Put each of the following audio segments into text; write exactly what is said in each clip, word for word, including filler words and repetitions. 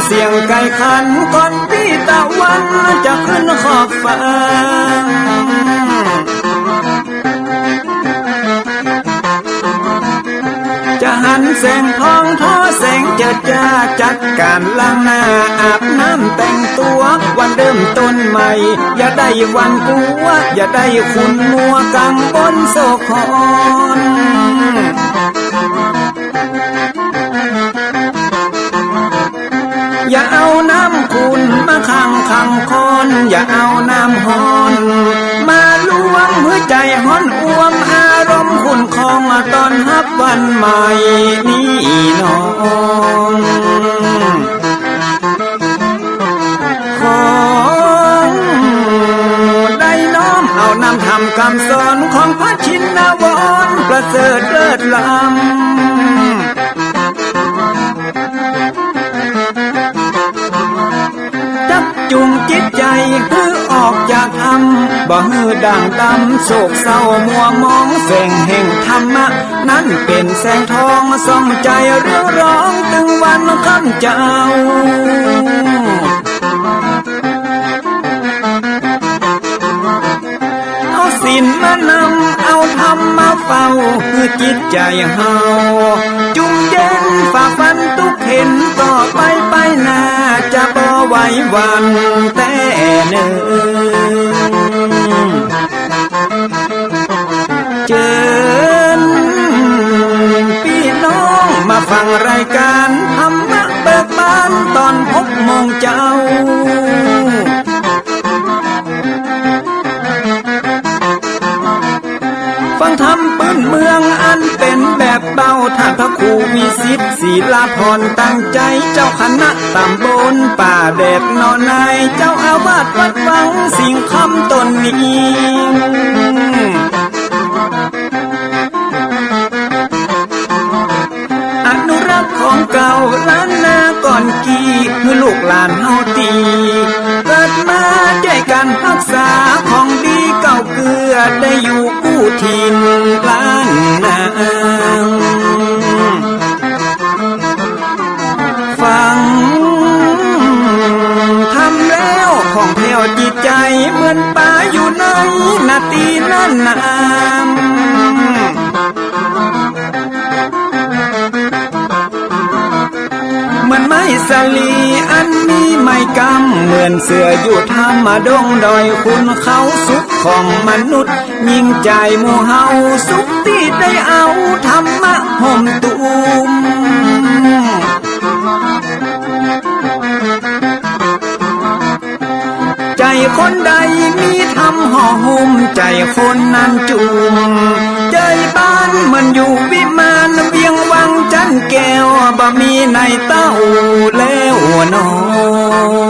เสียงไก่ขันก่อนปี้ตะวันจะขึ้นขอบฟ้า จะหันแสงทองทอแสงเจิดจ้า จัดก๋านล้างหน้าอาบน้ำแต่งตั๋ว วันเริ่มต้นใหม่ อย่าได้หวั่นกั๋ว อย่าได้ขุ่นมัวกังวลโศกหอน อย่าเอาน้ำขุ่นมาขังขังคอน อย่าเอาน้ำฮ้อนมาลวง หื้อใจ๋ฮ้อนอ่วม อารมณ์ขุ่นคองต้อนฮับวันใหม่นี้น้อง ขอได้น้อมเอานำธรรมกำสอนของพระชินวรประเสริฐเลิศล้ำ จักจูงจิตใจ๋หื้อออกจากถ้ำ บ่หื้อด่างดำโศกเศร้ามัวหมอง แสงแห่งธรรมะนั้นเป๋นแสงทองส่องใจ๋เรืองรองตึงวันค่ำเจ้า เอาศีลมานำ เอาธรรมมาเฝ้า หื้อจิตใจ๋เฮาจุ่มเย็น ฝ่าฟันตุ๊กเข็ญ ต่อไปไปหน้าจะบ่ไหวหวั่นแต๊เน่อ เจิญปี้น้องมาฟังรายก๋านธรรมะเบิกบานต๋อนหกโมงเจ๊า ฟังธรรมปื้นเมืองอันเป๋นแบบเบา ต้านพระครูวิสิทธิ์ ศิลาภรณ์ ตั้งใจ๋ เจ้าคณะต๋ำบลป่าแดดหนอใน เจ้าอาวาสวัดวังสิงห์คำต๋นนี้ อนุรักษ์ของเก่าล้านนาก่อนกี้ หื้อลูกหลานเฮาตี้เกิดมา จ้วยกั๋นฮักษาของดีเก่าเกื้อ ได้อยู่กู้ถิ่นล้านนา ฟังธรรมแล้วผ่องแผ้วจิตใจ๋ เหมือนป๋าอยู่ในนาตี้นั้นนา เหมือนไม้สาลีอันมีไม้กำ เหมือนเสืออยู่ถ้ำดงดอยขุนเขา สุขของมนุษย์ยิ่งใจ๋หมู่เฮา สุขตี้ได้เอาธรรมะห่มตุ้ม ใจ๋คนใดมีธรรมห่อหุ้ม ใจ๋คนนั้นจุ่ม ใจ๋บ้านเหมือนอยู่วิมาน เวียงวังจันแก้ว บ่มีในเต้าแล้วน้อ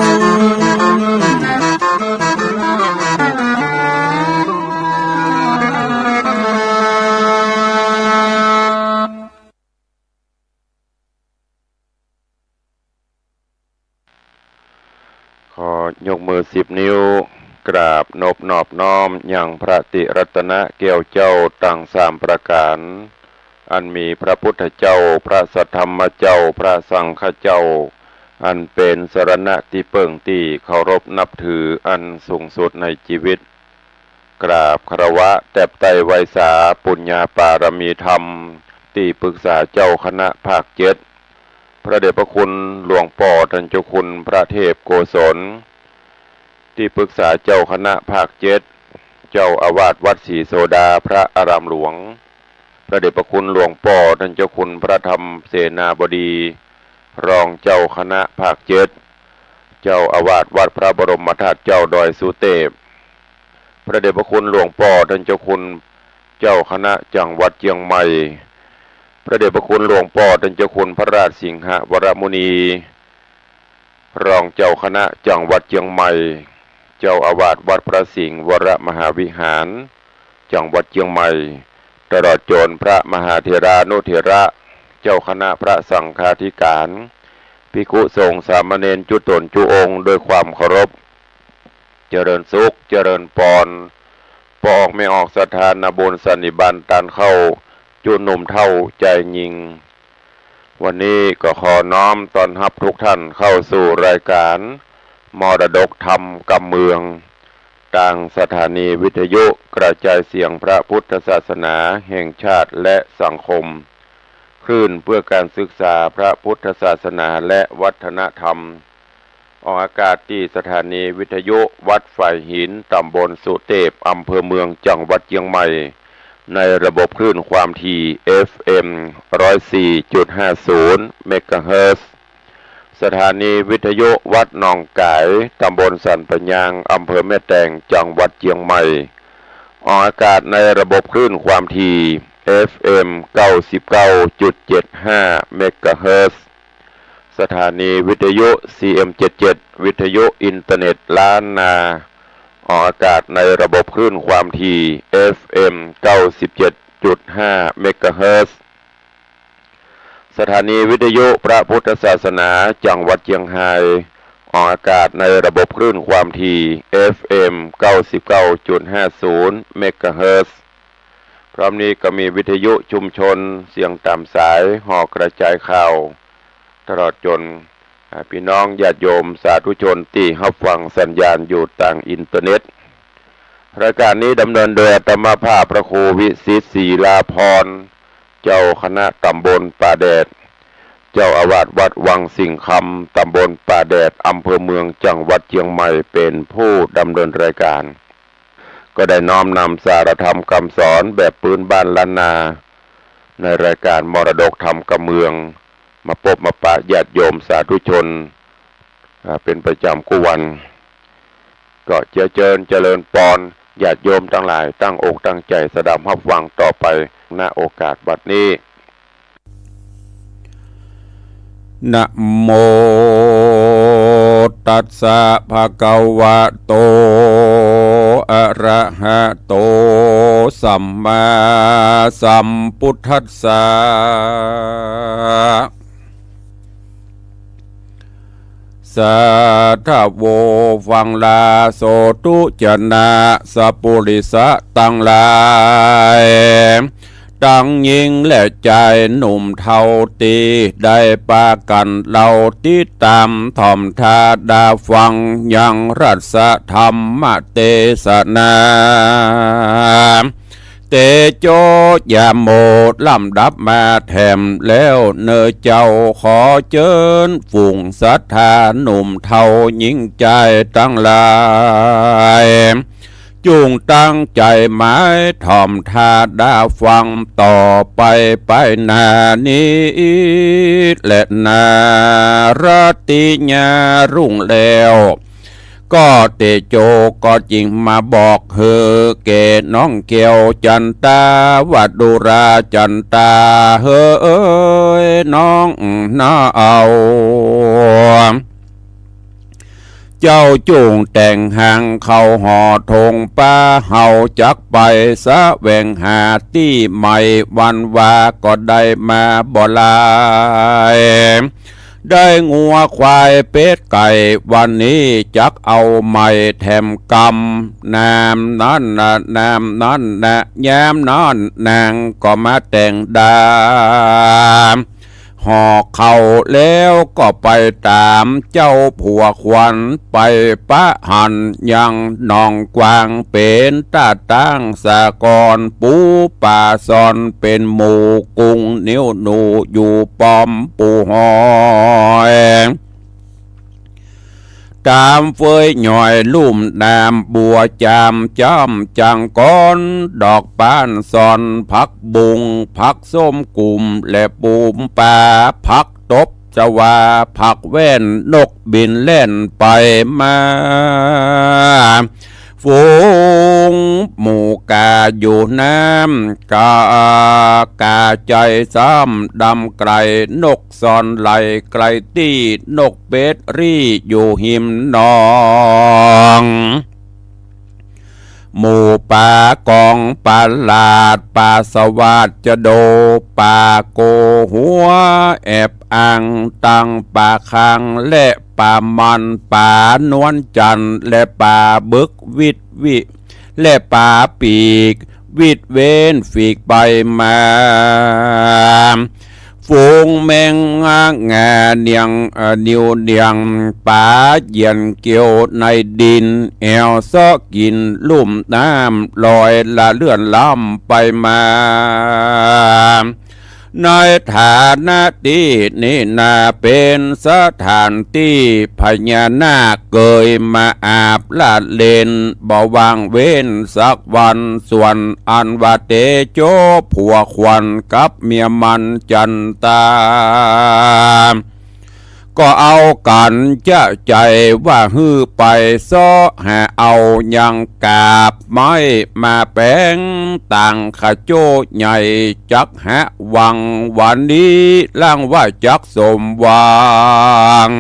ง ขอยกมือสิบนิ้ว กราบนบนอบน้อมยังพระติรัตนะแก้วเจ้าตังสามประก๋าน อันมีพระพุทธเจ้า พระสัทธรรมเจ้า พระสังฆเจ้า อันเป๋นสรณะตี้เปิ้งตี้เคารพนับถืออันสูงสุดในจีวิต กราบคารวะแตบไต้ไหว้สาปุญญาปารมีธรรม ตี้ปรึกษาเจ้าคณะภาคเจ็ด พระเดชพระคุณหลวงป้อต้านเจ้าคุณพระเทพโกศล ตี้ปรึกษาเจ้าคณะภาคเจ็ด เจ้าอาวาสวัดศรีโสดาพระอารามหลวง พระเดชพระคุณหลวงป้อต้านเจ้าคุณพระธรรมเสนาบดี รองเจ้าคณะภาคเจ็ด เจ้าอาวาสวัดพระบรมธาตุเจ้าดอยสุเตพ พระเดชพระคุณหลวงป้อต้านเจ้าคุณเจ้าคณะจังหวัดเจียงใหม่ พระเดชพระคุณหลวงป้อต้านเจ้าคุณพระราชสิงหวรมุนี รองเจ้าคณะจังหวัดเจียงใหม่ เจ้าอาวาสวัดพระสิงห์วรมหาวิหาร จังหวัดเจียงใหม่ ตลอดจ๋นพระมหาเถรานุเถระ เจ้าคณะพระสังฆาธิการ ภิกขุสงฆ์สามเณรจุ๊ต๋นจุ๊องค์ด้วยความเคารพ เจริญสุข เจริญปอน ป้อออกแม่ออกศรัทธานาบุญสันนิบาตต้านเข้า จุ๊หนุ่มเฒ่าจายญิง วันนี้ก็ขอน้อมต้อนฮับทุกท่านเข้าสู่รายก๋านมรดกธรรมกำเมือง ตางสถานีวิทยุกระจายเสียงพระพุทธศาสนาแห่งชาติและสังคม คลื่นเพื่อการศึกษาพระพุทธศาสนาและวัฒนธรรม ออกอากาศตี้สถานีวิทยุวัดฝายหิน ตำบลสุเตพ อำเภอเมือง จังหวัดเจียงใหม่ ในระบบคลื่นความถี่ เอฟเอ็ม ร้อยสี่จุดห้าศูนย์ เมกะเฮิรตซ์ สถานีวิทยุวัดหนองก๋าย ตำบลสันปะยาง อำเภอแม่แตง จังหวัดเจียงใหม่ ออกอากาศในระบบคลื่นความถี่ เอฟเอ็ม เก้าสิบเก้าจุดเจ็ดห้า เมกะเฮิรตซ์ สถานีวิทยุ ซีเอ็มเจ็ดเจ็ด วิทยุอินเทอร์เน็ตล้านนา ออกอากาศในระบบคลื่นความถี่ เอฟเอ็ม เก้าสิบเจ็ดจุดห้า เมกะเฮิรตซ์ สถานีวิทยุพระพุทธศาสนาจังหวัดเจียงฮาย ออกอากาศในระบบคลื่นความถี่ เอฟเอ็ม เก้าสิบเก้าจุดห้าศูนย์ เมกะเฮิรตซ์ พร้อมนี้ก็มีวิทยุชุมชนเสียงต๋ามสาย หอกระจายข่าว ตลอดจ๋น อ่า ปี้น้องญาติโยมสาธุชนตี้ฮับฟังสัญญาณอยู่ตางอินเทอร์เน็ต รายก๋านนี้ดำเนินโดยอาตมาภาพพระครูวิสิทธิ์ ศิลาภรณ์ เจ้าคณะตำบลป่าแดด เจ้าอาวาสวัดวังสิงห์คำ ตำบลป่าแดด อำเภอเมือง จังหวัดเจียงใหม่ เป๋นผู้ดำเนินรายก๋าน ก็ได้น้อมนำสาระธรรมกำสอนแบบปื๊นบ้านล้านนา ในรายก๋านมรดกธรรมกำเมือง มาปบมาปะญาติโยมสาธุชน อ่า เป๋นประจ๋ำกู้วัน ก็เจียเจิญเจริญปอน ญาติโยมตังหลายตั้งอกตั้งใจ๋สดับฮับฟังต่อไป ณ โอกาสบัดนี้ นะโมตัสสะ ภะคะวะโต อะระหะโต สัมมาสัมพุทธัสสะ สาธะโว ฟังลาโสธุชนะสัปปุริสะตังหลาย ตังญิงและจายหนุ่มเฒ่าตี้ได้ปากั๋นเล่าติดต๋ามถ่อมถ้าดาฟังยังรัสธรรมเตสนา เตโชยาโมลำดับมาแถมแล้วเน่อเจ้า ขอเจิญฝูงศรัทธาหนุ่มเฒ่าญิงจายตังหลาย จุ่งตั้งใจ๋หมายถ่อมถ้าดาฟังต่อไปไปหน้านี้แลนา ราตรีญารุ่งแล้ว ก็เตโชก็จึงมาบอกหื้อแก่น้องแก้วจั๋นตา ว่าดูราจั๋นตา เฮอเอยน้องนาเอา เจ้าจุ่งแต่งหางเข้าหอทงปา เฮาจักไปแสวงหาตี้ใหม่ วันวาก็ได้มาบ่หลาย ได้งัวควายเป็ดไก่ วันนี้จักเอาใหม่แถมกำ นามนั้นนะ นามนั้นนะ ยามนั้นนางก็มาแต่งดา หอกเข้าแล้วก็ไปต๋ามเจ้าผัวขวัญ ไปปะหันยังหนองกวาง เป๋นต๋าตั้งสะกอน ปูป๋าซ่อนเป๋นหมู่กุ้ง นิ้วหนูอยู่ป้อมปูหอย ต๋ามเฟยหย่อยลุ่มน้ำบัวจาม จ้ำจังก้อนดอกป้านซ่อน ผักบุ้ง ผักส้มกุม และปูมปา ผักตบชวา ผักแว่น นกบินแล่นไปมา ฝูงหมูกาอยู่น้ำ กากาใจ๋ซ้ำดำไกล นกซ่อนไหลไกลตี้ นกเป็ดรี่อยู่หิมหนอง หมูป๋ากองป๋าหลาด ป๋าสวาดจะโด ป๋าโกหัวแอบอ่าง ตังป๋าคางและป๋ามัน ป๋านวลจันทร์และป๋าบึกวิดวิ และป๋าปีกวิดเว้นฝีกไปมา ฝูงแมงงาเหนี่ยง เอ่อ นิวเหนี่ยง ป๋าเหยี่ยนเกียวในดิน แอ่วเซาะกิ๋นลุ่มน้ำ ลอยละเลื่อนล้ำไปมา ในฐานะตี้นี้นา เป๋นสถานตี้พญานาคเกยมาอาบละเล่น บ่ว่างเว้นสักวัน ส่วนอันว่าเตโจผัวขวัญกับเมียมันจันตา ก็เอากั๋นจ๊ะใจ๋ว่าหื้อไปเซาะหาเอายังกาบไม้มาแป๋งตางขะโจ้ใหญ่ จักหาหวังวันนี้ล่างว่าจักสมหวัง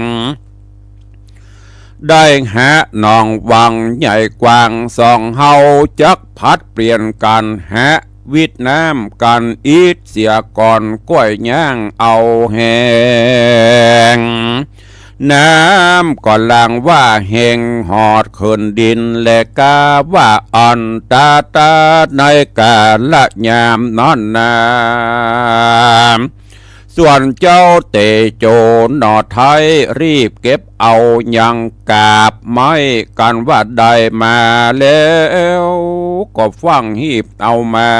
ได้หาหนองวังใหญ่กว้าง สองเฮาจักผลัดเปลี่ยนกั๋นหาวิทย์น้ำกั๋นอีกเสียก่อน ก้อยย่างเอาแฮง น้ำก็ลางว่าแฮงหอดเขินดิน และกาว่าอันตาตาในกาละยามนั้นนา ส่วนเจ้าเตโจหน่อไท้รีบเก็บเอายังกาบไม้กั๋นว่าได้มาแล้ว ก็ฟั่งหีบเอามา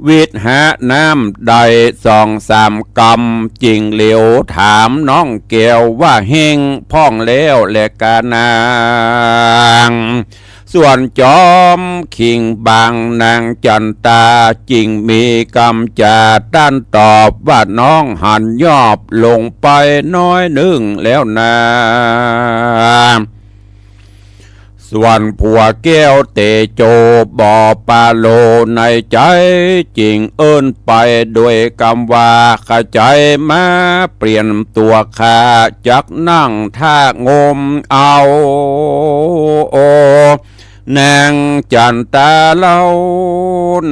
วิทย์หาน้ำได้สองสามกำ จึงเหลียวถามน้องแก้วว่าแห้งพ่องแล้วแลกานาง ส่วนจอมคิงบางนางจันตา จึงมีกำจ๋าต้านตอบว่าน้องหันยอบลงไปน้อยนึ่งแล้วนา ส่วนผัวแก้วเตโจบ่ปาโลในใจ๋ จึงเอิ้นไปโดยกำว่า ขะใจ๋มาเปลี่ยนตั๋วข้า จักนั่งท่างมเอา โอ นางจันตาเล่า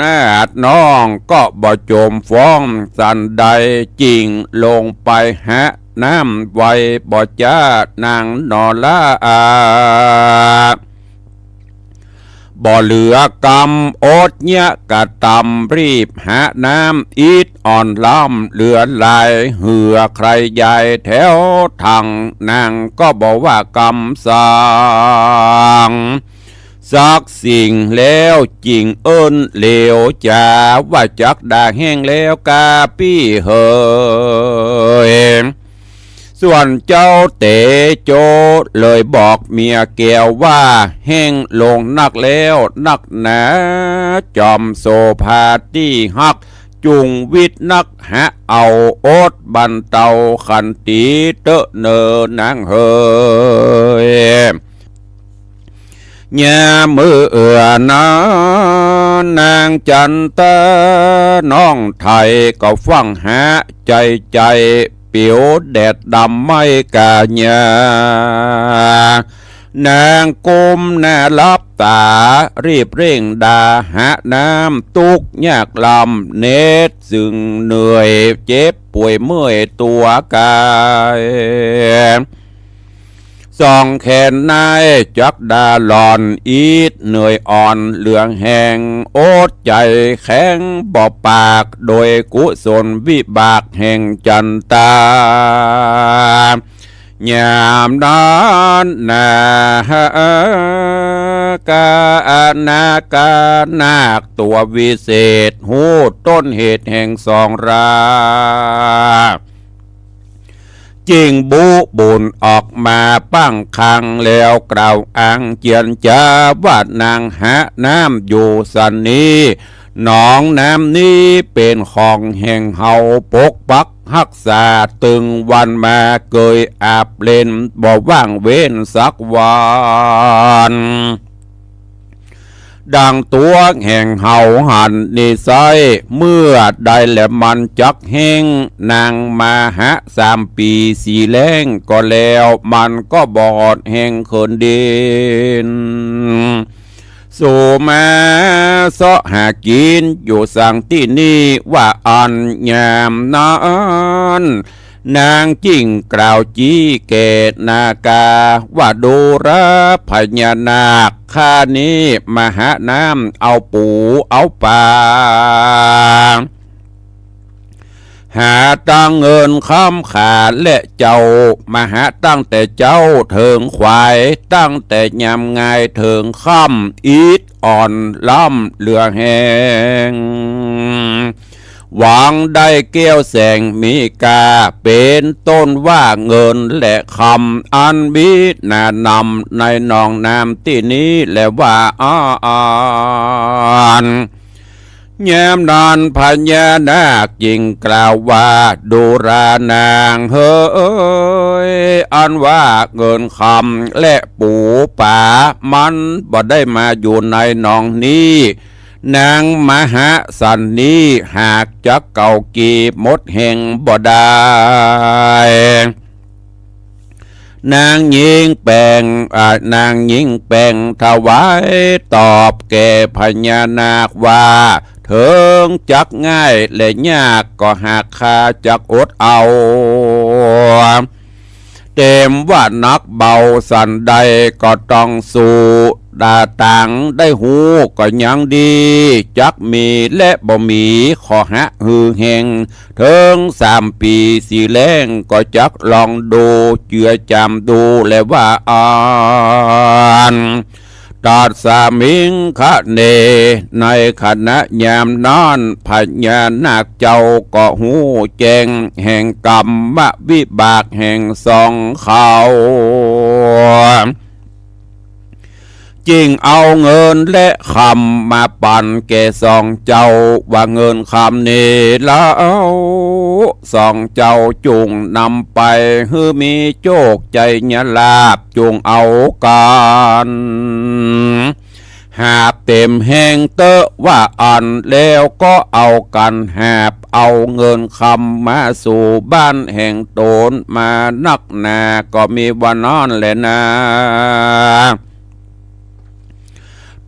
นาดน้องก็บ่จมฟ้องสันใด จึงลงไปหาน้ำไวบ่จ๊านางหนอละอา บ่เหลือกำอดเยียะกระตำ รีบหาน้ำอิดอ่อนล้ำเหลือหลาย เหือใคร่ใหญ่แถวถัง นางก็บ่ว่ากำสัง สักสิ่งแล้วจึงเอิ้นเหลียวจ๋าว่าจักดาแห้งแล้วกาปี้เหย ส่วนเจ้าเตโจเลยบอกเมียแก้วว่าแห้งลงนักแล้วนักหนา จอมโสภาตี้ฮัก จุ่งวิทย์นักหาเอาอดบรรเตาขันตีเต๊อะเน่อนางเหย ยามเมื่อนั้นนางจันตาน้องไทยก็ฟั่งหาใจ๋ใจ๋ ปิ๋วแดดดำไหม้กาญา นางก้มหน้าหลับต๋า รีบเร่งดาหาน้ำ ตุ๊กข์ยากลำเน็ดซึ่งเหนื่อย เจ็บป่วยเมื่อยตั๋วก๋าย สองแขนในจักดาหล่อนอิดเหนื่อยอ่อนเหลืองแฮง อดใจ๋แข็งบ่ปาก โดยกุศลวิบากแห่งจันตา ยามนั้นนา กา นาคานาคตั๋ววิเศษ ฮู้ต้นเหตุแห่งสองรา จึงบุบุญออกมาปั้งคัง แล้วกล่าวอ้างเจียรจาว่านางหาน้ำอยู่สันนี้ หนองน้ำนี้เป๋นของแห่งเฮาปกปักฮักษาตึงวันมา เกยอาบเล่นบ่ว่างเว้นสักวัน ดังตั๋วแห่งเฮาหันนี้ไซร้ เมื่อใดแลมันจักแห้ง นางมาหาสามปี๋สี่แล้งก็แล้ว มันก็บ่หอดแห้งเขินดิน สู่มาเซาะหากิ๋นอยู่สังตี้นี้ ว่าอั้น ยามนั้น นางจึ่งกล่าวจี้แก่นาคาว่า ดูราพญานาค ข้านี้มาหาน้ำเอาปูเอาป๋า หาตั้งเงินคำขาแลเจ้า มาหาตั้งแต่เจ๊าเถิงขวาย ตั้งแต่ยามงายเถิงค่ำ อิดอ่อนล้ำเหลือแฮง หวังได้แก้วแสงมีค่า เป๋นต้นว่าเงินและคำ อันมีหนานำในหนองน้ำตี้นี้แลว่าอั้น ยามนั้นพญานาคจึงกล่าวว่า ดูราหนางเหย อันว่าเงินคำและปู๋ป๋า มันบ่ได้มาอยู่ในหนองนี้ นางมหาสันนี้หากจักเก่ากี่หมดแฮงบ่ได้ นางญิงแป๋ง อ่า นางญิงแป๋งถวายตอบแก่พญานาคว่า เถิงจักง่ายและยากก็หากข้าจักอดเอา เต๋มว่าหนักเบาสันใดก็ต้องสู้ ต๋างได้ฮู้ก็ยังดี จักมีและบ่มีขอหะหือแฮง เถิงสามปี๋สี่แล้งก็จักลองดู เจือจำดูแลว่าอั้น ตัสมิงคะเน ในขณะยามนั้นพญานาคเจ้าก็ฮู้แจ้งแห่งกรรมวิบากแห่งสองเขา จึงเอาเงินและคำมาปันแก่สองเจ้า ว่าเงินคำนี้เล่า สองเจ้าจุ่งนำไปหื้อมีโจคชัยลาภ จุ่งเอากั๋นหาบเต๋มแฮงเต๊อะว่าอั้น แล้วก็เอากั๋นหาบเอาเงินคำมาสู่บ้านแห่งต๋นมานักหนา ก็มีว่านั้นแลนา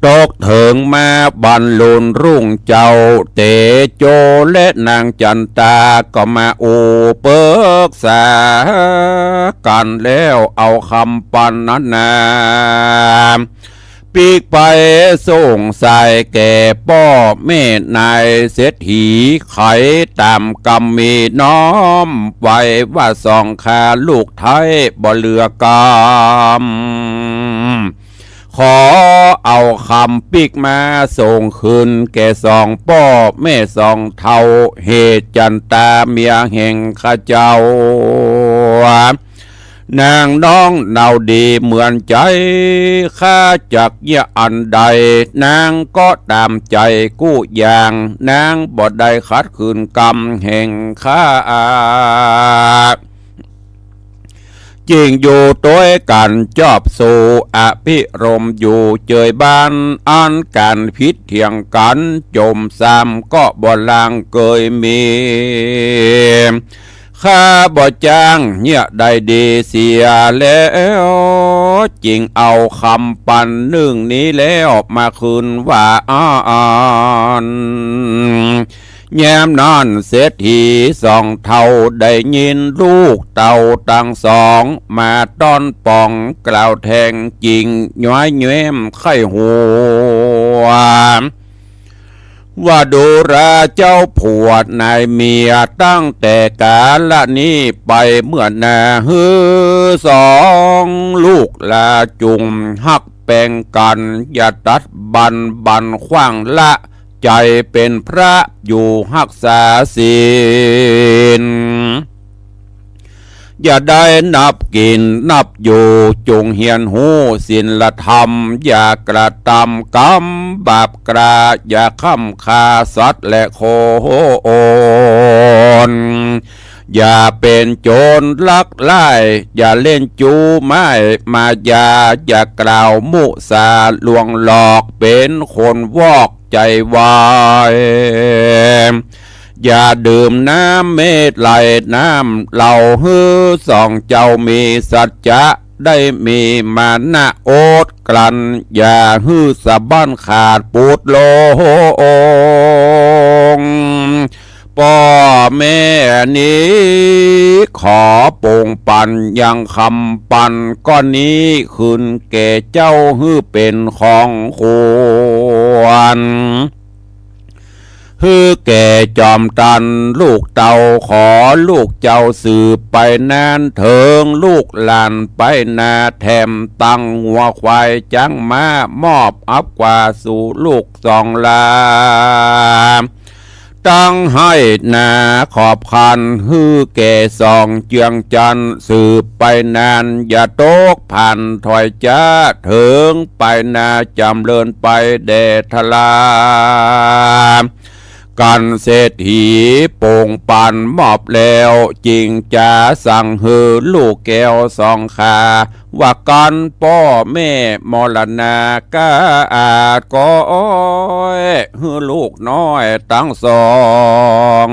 ตกเถิงมาบันลุนรุ่งเจ้า เตโจและนางจันตาก็มาอู้ปึกษากั๋นแล้ว เอาคำปันนั้นนา ปิ๊กไปส่งสายแก่ป้อแม่นายเศรษฐี ใค่ต๋ามกำมีน้อมไว้ว่าสองข้าลูกไท้บ่เหลือกำ ขอเอาคำปิ๊กมาส่งคืนแก่สองป้อแม่สองเฒ่า เหตุจันตาเมียแห่งข้าเจ้า นางน้องเนาดีเหมือนใจ๋ ข้าจักเยียะอันใด นางก็ต๋ามใจ๋กู้อย่าง นางบ่ได้ขัดขืนกำแห่งข้า จึงอยู่ตวยกั๋นจอบสู่อภิรมย์อยู่เจยบ้าน อันก๋านผิดเถียงกั๋นจมซ้ำก็บ่ลางเกยมี ข้าบ่จ้างเยียะได้ดีเสียแล้ว จึงเอาคำปันนึ่งนี้แล้วมาคืนว่าอั้น ยามนั้นเศรษฐีสองเฒ่าได้ยินลูกเต้าตังสองมาต้อนป๋องกล่าวแทง จึงย้อยแย้มใค่หัว ว่าดูราเจ้าผัวนายเมีย ตั้งแต่กาละนี้ไปเมื่อหน้า หื้อสองลูกหลาจุ่งฮักแปงกั๋น อย่าตัดบั้นบั่นขว้างละ ใจ๋เป๋นพระอยู่ฮักษาศีล อย่าได้นับกิ๋นนับอยู่ จุ่งเฮียนฮู้ศีลธรรม อย่ากระตำกรรมบาปกล้า อย่าฆ่ำฆ่าสัตว์และคน อย่าเป๋นโจรลักไล่ อย่าเล่นจู้ม่ายมายา อย่ากล่าวมุสาลวงหลอก เป๋นคนวอกใจ๋วาย อย่าดื่มน้ำเมรัยน้ำเหล้า หื้อสองเจ้ามีสัจจะ ได้มีมานะอดกลั้น อย่าหื้อสะบั้นขาดปูดลง ป้อแม่นี้ขอปงปันยังคำปันก้อนนี้คืนแก่เจ้า หื้อเป๋นของควร หื้อแก่จอมตันลูกเต้า ขอลูกเจ้าสืบไปนาน เถิงลูกหลานไปหน้าแถม ตั้งงัวควายจ๊างม้า มอบอับกว่าสู่ลูกสองหลา ตั้งไฮ่นาขอบคัน หื้อแก่สองเจืองจันทน์ สืบไปนานอย่าตกผ่านถอยจ๊า เถิงไปหน้าจ๋ำเริญไปแด่ทรา กั๋นเศรษฐีโป่งปันมอบแล้ว จึงจะสั่งหื้อลูกแก้วสองข้า ว่ากั๋นป้อแม่มรณา ก้าอาจก็อ้อย หื้อลูกน้อยตังสอง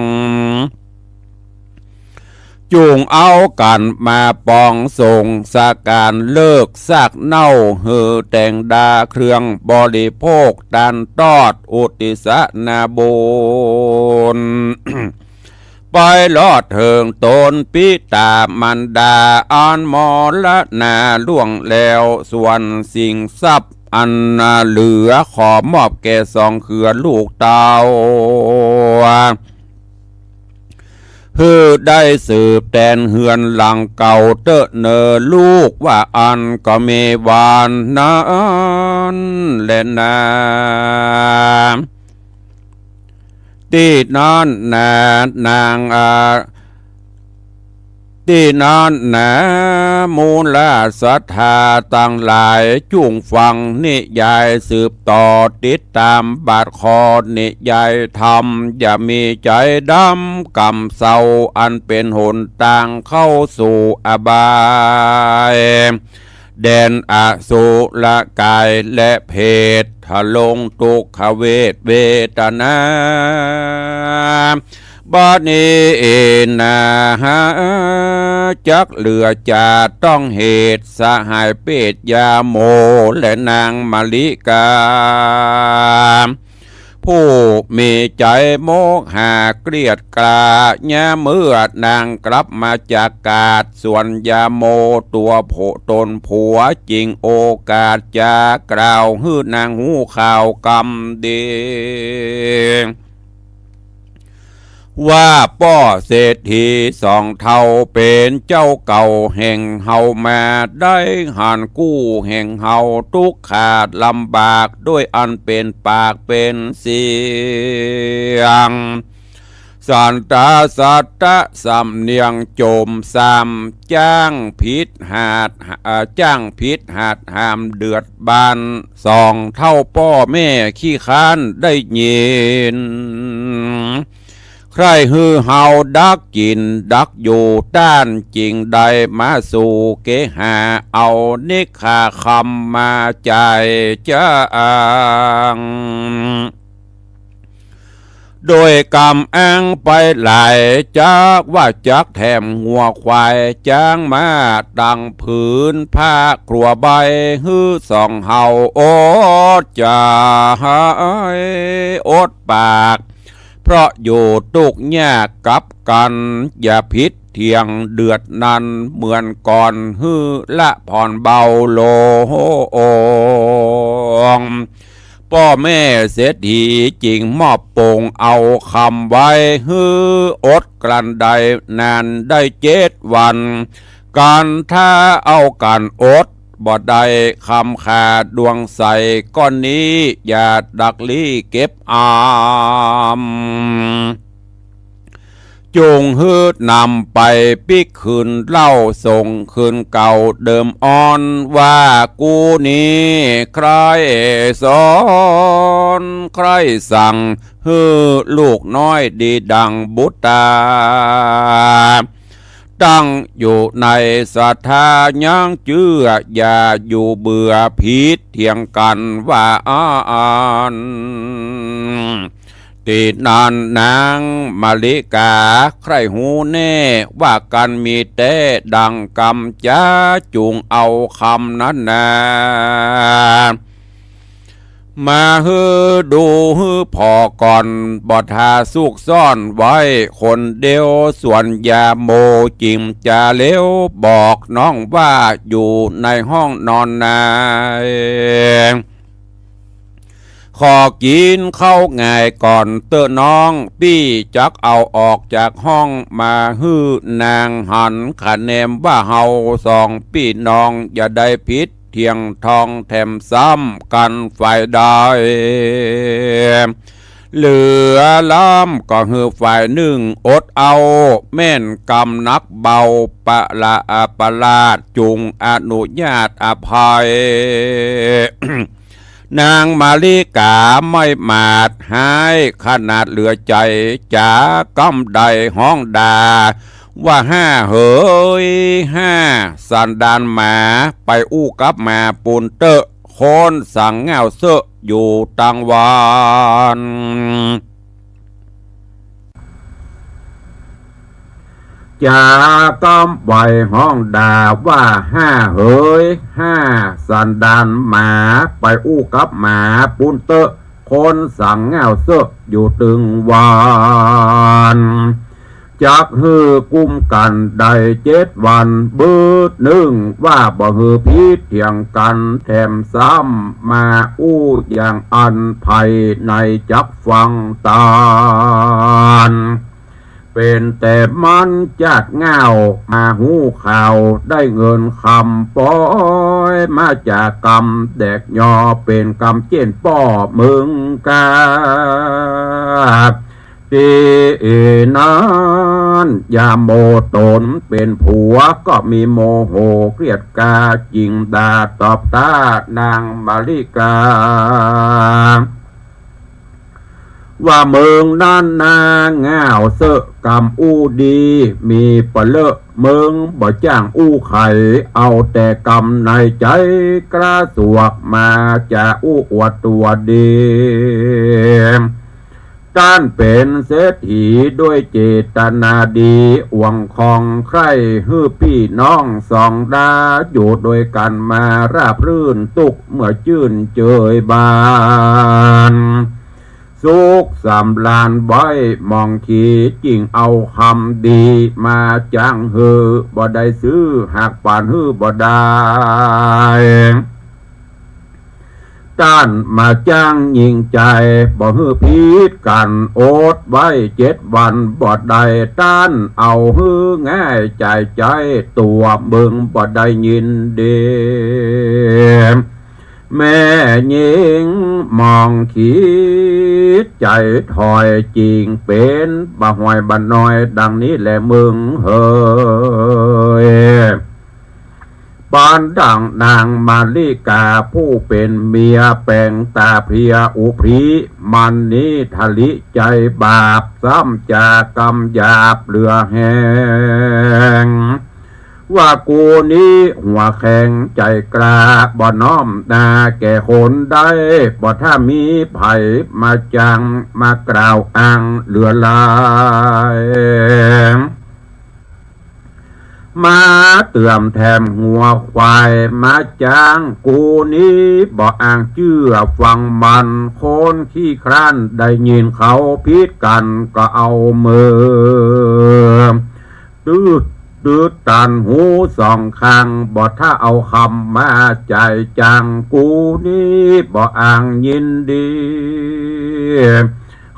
จุ่งเอากั๋นมาปองสงฆ์ สการเลิกซากเหน้า หื้อแต่งดาเครื่องบริโภค ตานตอดอุทิศนาบุญ ไปรอดเถิงต๋นปิต๋ามารดา อันมรณาล่วงแล้ว ส่วนสิ่งทรัพย์อันเหลือ ขอมอบแก่สองเครือลูกเต้า หื้อได้สืบแตนเฮือนหลังเก่าเต๊อะเน่อลูก ว่าอั้นก็มีวันนั้นแลนา ตี้นั้นนา นาง อ่า ตี้นั้นนา หมู่ราษฎาตังหลาย จุ่งฟังนิยายสืบต่อ ติดต๋ามบาทข้อนิยายธรรม อย่ามีใจ๋ดำกำเศร้า อันเป๋นหนตางเข้าสู่อบาย แดนอสุรกายและเปรต ทรงทุกขเวทเวทนา บัดนี้นา จักเหลือจะต้องเหตุ สหายเปรตยาโมและนางมะลิกา ผู้มีใจ๋โมหะเกลียดกล้า ยามเมื่อนางกลับมาจากก๋าดสวนยาโม ตั๋วโผ ต๋นผัวจึงโอกาสจะกล่าวหื้อนางฮู้ข่าวกำดี ว่าป้อเศรษฐีสองเฒ่า เป๋นเจ้าเก่าแห่งเฮามา ได้หันกู้แห่งเฮา ตุ๊กข์ขาดลำบาก ด้วยอันเป๋นปากเป๋นเสียง สันตาสัตตะสำเนียงโจมซ้ำ จ้างผิดหาด เอ่อ จ้างผิดหาดห้ามเดือดบ้าน สองเฒ่าป้อแม่ขี้คร้านได้ยิน ใคร่หื้อเฮาดักกิ๋นดักอยู่ ต้านจึงได้มาสู่เกหา เอานิกขาคำมาจ่ายจ้าง โดยกำอ้างไปหลาย จักว่าจักแถมงัวควายจ๊างม้า ตังผืนผ้าครัวใบ หื้อสองเฮาอดใจ๋อดปาก เพราะอยู่ตุ๊กข์ยากกับกั๋น อย่าผิดเถียงเดือดนั้นเหมือนก่อน หื้อละผ่อนเบาลง ป้อแม่เศรษฐีจึงมอบโป่งเอาคำไว้ หื้ออดกลั้นได้นานได้เจ็ดวัน กั๋นถ้าเอากั๋นอดบ่ได้ คำขาดวงใสก้อนนี้ อย่าดักลี้เก็บอาม จุ่งหื้อนำไปปิ๊กคืนเหล้า ส่งคืนเก่าเดิมอ่อน ว่ากูนี้ใคร่สอนใคร่สั่ง หื้อลูกน้อยดีดังบุตรา ตั้งอยู่ในศรัทธายังเจื้อ อย่าอยู่เบื่อผิดเถียงกั๋นว่าอั้น ตี้นั้นนางมะลิกาใคร่ฮู้แน่ ว่ากั๋นมีแต๊ดังกำจ๋า จุ่งเอาคำนั้นนา มาหื้อดูหื้อผ่อก่อน บ่ถ้าซุกซ่อนไว้คนเดียว ส่วนยาโมจึงจะเลี้ยวบอกน้องว่า อยู่ในห้องนอนใน ขอกิ๋นข้าวหงายก่อนเต๊อะน้อง ปี้จักเอาออกจากห้องมาหื้อนาง หันขะแนมว่าเฮาสองปี้น้อง อย่าได้ผิดเถียงทองแถมซ้ำกั๋นฝ่ายใด เหลือล้ำก็หื้อฝ่ายนึ่งอดเอา แม่นกรรมหนักเบา ประละ ประลาดจุ่งอนุญาตอภัย นางมาริกาไม่หมาดฮ้ายขนาดเหลือใจ๋ จ๋ากำใดฮ้องด่าว่า ห้าเหย ห้า สันดานหมา ไปอู้กับหมาปูนเต๊อะ คนสังง่าวเซอะอยู่ตังวัน จ๋ากำใดฮ้องด่าว่า ห้าเหย ห้า สันดานหมา ไปอู้กับหมาปูนเต๊อะ คนสังง่าวเซอะอยู่ตึงวัน จักหื้อกุมกั๋นได้เจ็ดวัน บึดนึ่งว่าบ่หื้อผิดเถียงกั๋นแถมซ้ำ มาอู้อย่างอั้นใผในจักฟังตาน เป๋นแต่มันจาดง่าวมาฮู้ข่าว ได้เงินคำปอยมาจากกำแดกยอ เป๋นกำเจ้นป้อเมืองกา ตี้นั้นยาโมต๋นเป๋นผัวก็มีโมโหเกลียดกา จึงด่าตอบต้านนางมาริกา ว่าเมืองนั้นนาง่าวเซอะ กำอู้ดีมีปะเลอะ เมืองบ่จ้างอู้ใผ เอาแต่กำในใจ๋กระสวกมา จะอู้อวดตั๋วดี ต้านเป๋นเศรษฐีด้วยเจตนาดี อ่วงคองใคร่หื้อปี้น้องสองดา อยู่ด้วยกั๋นมาราบรื่น ตุ๊กเมื่อจื้นเจยบาน สุขสำราญไว้หมองขี จึงเอาคำดีมาจ้างหื้อ บ่ได้ซื้อหากปานหื้อบ่ได้ ต้านมาจ้างหญิงใจ๋ บ่หื้อผิดกั๋น อดไว้เจ็ดวันบ่ได้ ต้านเอาหื้อง่ายจ่ายใจ๊ ตั๋วเมืองบ่ได้ยินดี แม่ญิงหมองขีใจ๋ถอย จึงเป๋นบ่าห้อยบ่าน้อยดังนี้แลเมืองเหย ปานดั่งนางมาริกาผู้เป๋นเมีย แป๋งต๋าเพลียอุพลี มันนี้ทะลิใจ๋บาป ซ้ำจากกำหยาบเหลือแฮง ว่ากูนี้หัวแข็งใจ๋กล้า บ่น้อมหน้าแก่คนใด บ่ถ้ามีใผมาจ้างมากล่าวอ้างเหลือหลาย มาเติมแถมหัวควายมาจ้าง กูนี้บ่อ้างเจื้อฟังมัน คนขี้คร้านได้ยินเขาผิดกั๋นก็เอามือ ตื้อ ตื้อตันหูสองข้าง บ่ถ้าเอาคำมาจ่ายจ้าง กูนี้บ่อ้างยินดี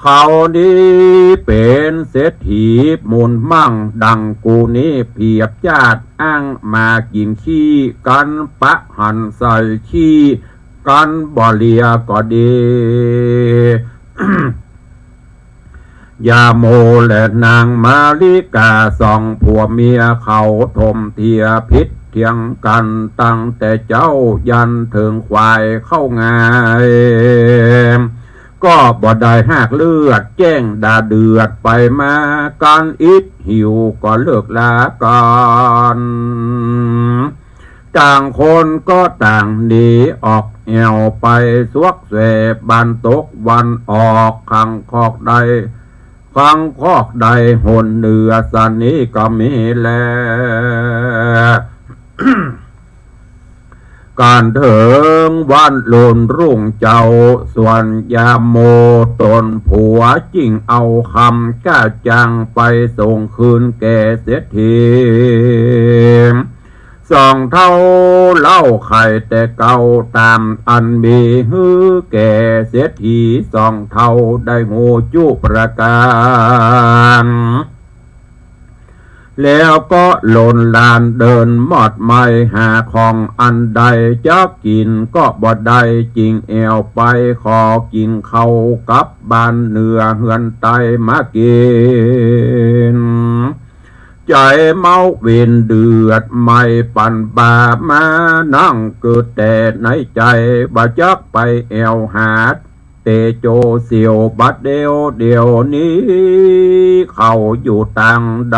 เขานี้เป๋นเศรษฐีมูลมั่ง ดั่งกูนี้เปียบจาดอ้างมากิ๋นขี้กั๋น ปะหันใส่ขี้กั๋นบ่เหลือก็ดี ยาโมและนางมาริกาสองผัวเมียเขาถมเถียงผิดเถียงกั๋นตั้งแต่เจ๊ายันเถิงควายเข้าหงาย ก็บ่ได้หากเลือดแจ้งด่าเดือดไปมากั๋น อิดหิวก็เลิกลากั๋น ต่างคนก็ต่างหนีออกแอ่วไป สวกแสบ้านตกวันออก คังคอกใด คังคอกใดหนเหนือสันนี้ก็มีแล กั๋นเถิงวันลุนรุ่งเจ๊า ส่วนยาโมต๋นผัวจึงเอาคำก้าจ้างไปส่งคืนแก่เศรษฐี สองเฒ่าเล่าไขแต่เก่า ต๋ามอันมีหื้อแก่เศรษฐีสองเฒ่าได้ฮู้จุประก๋าน แล้วก็หล่นหลานเดินหมดไม่ หาของอันใดจักกิ๋นก็บ่ได้ จึงแอ่วไปขอกิ๋นข้าวกับบ้านเหนือเฮือนใต้มากิ๋น ใจ๋เมาวินเดือดไหม้ปันบ่ามานั่งกึ๊ดแต่ในใจ๋ บ่จักไปแอ่วหาเตโจเสี่ยว บัดเดี่ยวเดี๋ยวนี้เขาอยู่ตางใด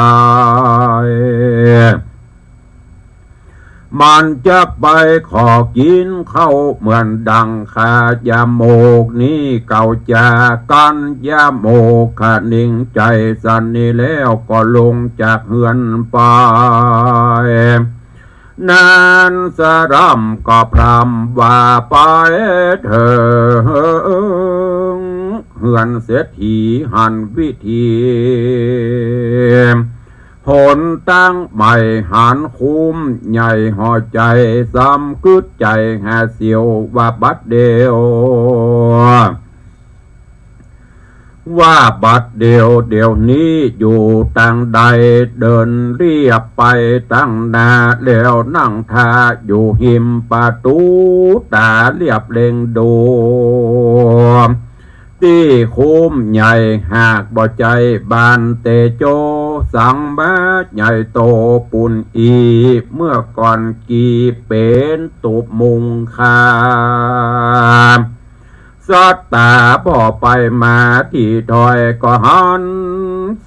มันจะไปขอกิ๋นข้าวเหมือนดังข้ายาโมกนี้ เก่าจากั๋นยาโมกขะนิ่งใจ๋สันนี้แล้วก็ลงจากเฮือนไป นั้นสะหร่ำก็พร่ำว่าไปเถิงเฮือนเศรษฐีหันวิธี หนตางใหม่หันคุ้มใหญ่ห่อใจ๋ ซ้ำกึ๊ดใจ๋หาเสี่ยวว่าบัดเดี่ยว ว่าบัดเดี่ยวเดี๋ยวนี้อยู่ตางใด เดินเลียบไปตางหน้าแล้วนั่งท่าอยู่ฮิมประตู๋ต๋าเลียบเล็งดู ตี้คุ้มใหญ่หากบ่ใจ้บ้านเตโจ สังมาใหญ่โตปู้นอี้ เมื่อก่อนกี่เป๋นตูบมุงคา สัตตาบ่ไปมาตี้ถ้อยก็หัน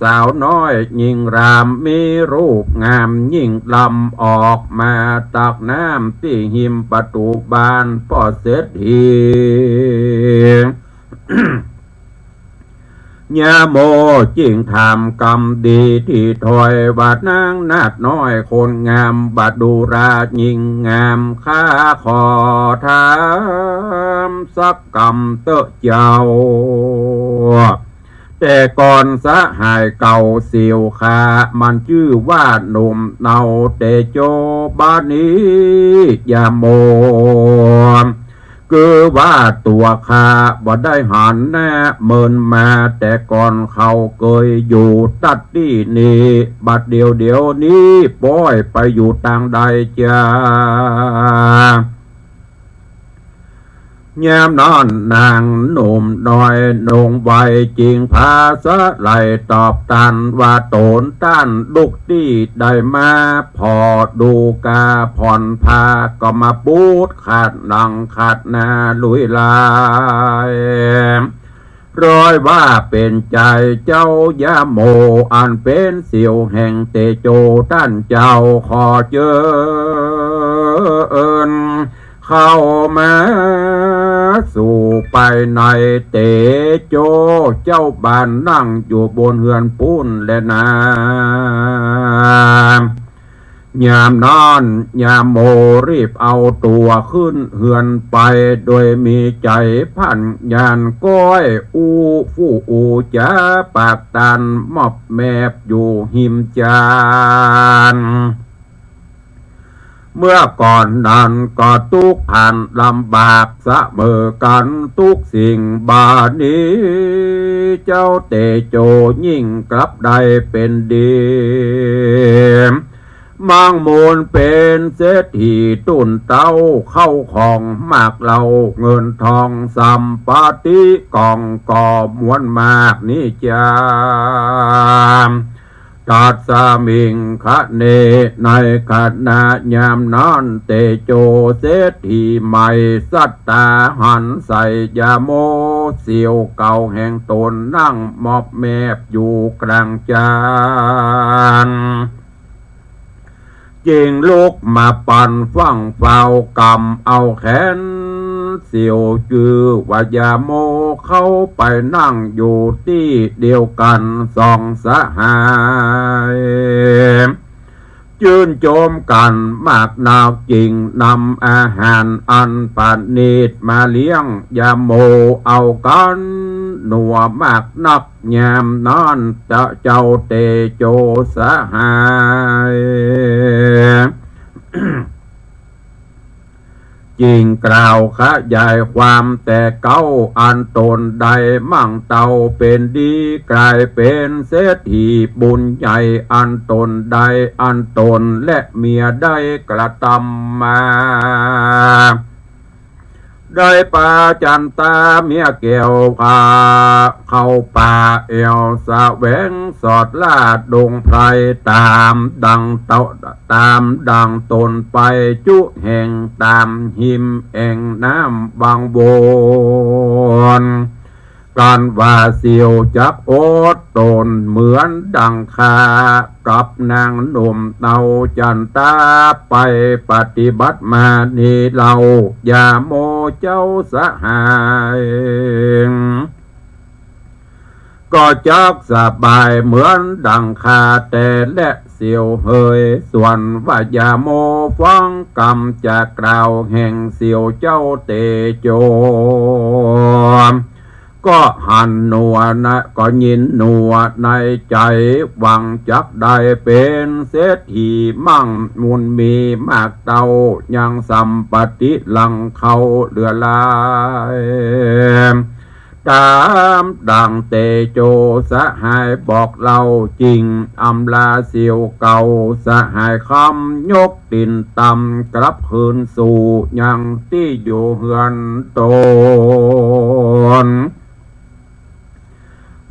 สาวน้อยญิงรามมีรูปงามยิ่งลำออกมาตักน้ำตี้ฮิมประตู๋บ้านป้อเศรษฐี ยาโมจึงถามกำดีตี้ถ้อยว่านางนาฏน้อยคนงาม บ่ดูรายิ่งงาม ข้าขอถามสักกำเต๊อะเจ้า แต่ก่อนสหายเก่าเสี่ยวข้า มันจื้อว่าหนุ่มเนาเตโจ บ่านี้ยาโม คือว่าตั๋วข้าบ่ได้หันหน้าเมินมา แต่ก่อนเขาเกยอยู่ตัดตี้นี้ บัดเดี่ยวเดี๋ยวนี้ป้อยไปอยู่ตางใดจา ยามนั้นนางหนุ่มน้อยนงไวจึงผาสะไหล่ตอบตันว่า ต๋นต้านลุกตี้ใดมา ผ่อดูกาผ่อนผ้าก็มาปูดขัดหลังขัดหน้าลุยลาย ร้อยว่าเป๋นใจ๋เจ้ายาโม อันเป๋นเสี่ยวแห่งเตโจ ต้านเจ้าขอเจิญเข้ามาสู่ภายในเตโจ เจ้าบ้านนั่งอยู่บนเฮือนปู้นแลนา ยามนั้นยาโมรีบเอาตั๋วขึ้นเฮือนไป โดยมีใจ๋พันยานก้อยอู้ฟู่อู้จ๋าปากตัน มอบแมบอยู่ฮิมจาน เมื่อก่อนนั้นก็ตุ๊กข์ภันลำบากเสมอกั๋นทุกสิ่ง บ่านี้เจ้าเตโจยิ่งกลับได้เป๋นดี มั่งมูลเป๋นเศรษฐีตุ๊นเต๊า เข้าของมากเหล่าเงินทองสัมปติกองก็มวลมากนี้จา ตัสมิงคะเน ในขณะยามนั้นเตโจเศรษฐีใหม่สัตตาหันใส่ยาโมเสี่ยวเก่าแห่งต๋นนั่งมอบแมบอยู่กลางจาน จึงลุกมาปันฟั่งเฝ้ากำเอาแขนเสี่ยวจื้อว่ายาโมเข้าไปนั่งอยู่ตี้เดียวกั๋นสองสหาย จื้นจมกั๋นมากนัก จึงนำอาหารอันประณีตมาเลี้ยงยาโมเอากั๋นนัวมากนัก ยามนั้นเจ้าเตโจสหาย จึงกล่าวขยายความแต่เก๊า อันต๋นใดมั่งเต้าเป๋นดี ก๋ายเป๋นเศรษฐีบุญใหญ่ อันต๋นใด อันต๋นและเมียได้กระตำมา ได้ปาจั๋นตาเมียแก้ว พาเข้าป่าแอ่วแสวง สอดล่าดงไพร ต๋ามดังเต้า ต๋ามดังต๋นไปจุแห่ง ต๋ามฮิมแอ่งน้ำวังวน กั๋นว่าเสียวจักอดต๋น เหมือนดังข้ากับนางหนุ่มเนาจั๋นตา ไปปฏิบัติมานี้เล่า อย่าโมเจ้าสหาย ก็จักสบายเหมือนดังข้าแต่แลเสียวเหย ส่วนว่าอย่าโมฟังกำจะกล่าวแห่งเสียวเจ้าเตโจ ก็หันหนัวนะ ก็ยินหนัวในใจ๋ หวังจักได้เป๋นเศรษฐีมั่งมูลมีมากเต้า ยังสัมปติหลังเขาเหลือหลาย ต๋ามดังเตโจสหายบอกเล่าจริง อำลาเสียวเก่า สหายคำยกตี๋นต่ำ กลับคืนสู่ยังตี้อยู่เฮือนต๋น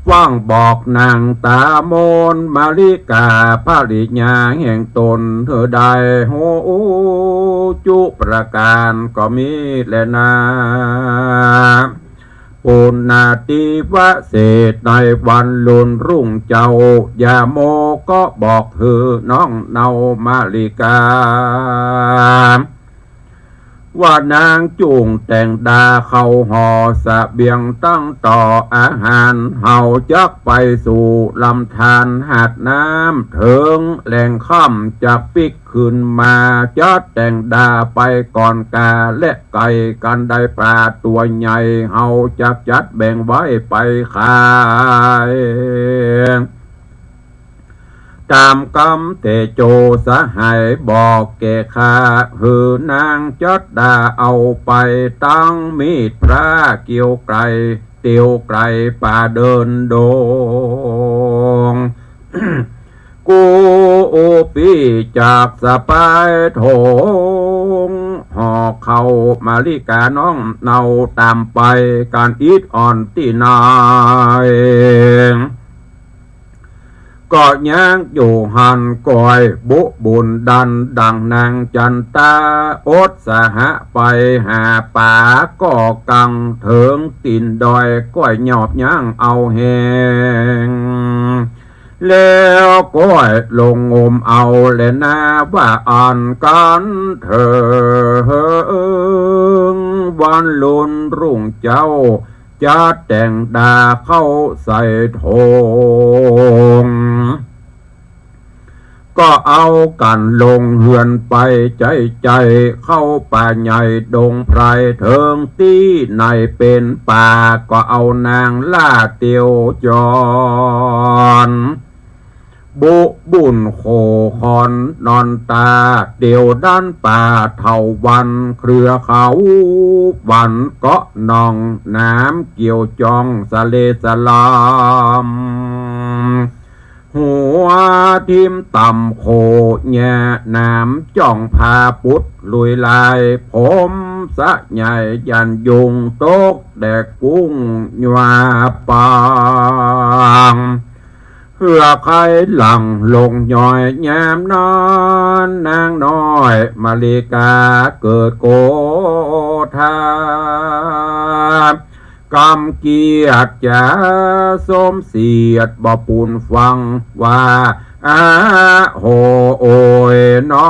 ฟังบอกนางต๋ามนมาริกาภริยาแห่งต๋น หื้อได้ฮู้จุประก๋านก็มีแลนา ปุณณาติวเสสในวันลุนรุ่งเจ้า อย่าโมก็บอกหื้อน้องเนามาริกา ว่านางจุ่งแต่งดาเข้าห่อเสบียงตั้งต่ออาหาร เฮาจักไปสู่ลำธารหาดน้ำ เถิงแลงค่ำจักปิ๊กคืนมา จัดแต่งดาไปก่อนกา และไก่กั๋นได้ป๋าตั๋วใหญ่ เฮาจักจัดแบ่งไว้ไปขาย ต๋ามกำเตโจสหายบอกแก่ข้า หื้อนางจัดดาเอาไป ตังมีดพร้าเกี่ยวไก๋ เตียวไก๋ป่าเดินดง กู้ปี้จากสะปายถง ห่อเข้ามาริกาน้องเนาต๋ามไป ก๋านอิดอ่อนตี้นาย ก็ยังอยู่หั้นก้อยบุบุญดันดังนางจั๋นตา อดสหะไปหาป๋าก่อกัง เถิงตี๋นดอยก้อยยอบยั้งเอาแฮง แล้วก้อยลงงมเอาแลนา ว่าอั้นกั๋นเถิง วันลุนรุ่งเจ้า จัดแต่งดาเข้าใส่ถง ก็เอากั๋นลงเฮือนไปใจ๊ใจ๊ เข้าป่าใหญ่ดงไพร เถิงตี้ไหนเป๋นป่า ก็เอานางล่าเตียวจร บุบุญโขขอนนอนตา เตียวดันป่าเถาวัลย์ เครือเขาหวันเกาะหนอง หนามเกี่ยวจองสะเลสะลำ หัวทิ่มต่ำโขแย่ หนามจ่องผาปุดลุยลาย ผมสะใหญ่ยันยุง ตกแดกกุ้งยวาปาง เหื่อใค่หลั่งลงย้อยยามนั้น นางน้อยมาริกาเกิดโกธา กำเกียรติจ๋าสมเสียดบ่ปูนฟัง ว่า อาโห โอยหนอ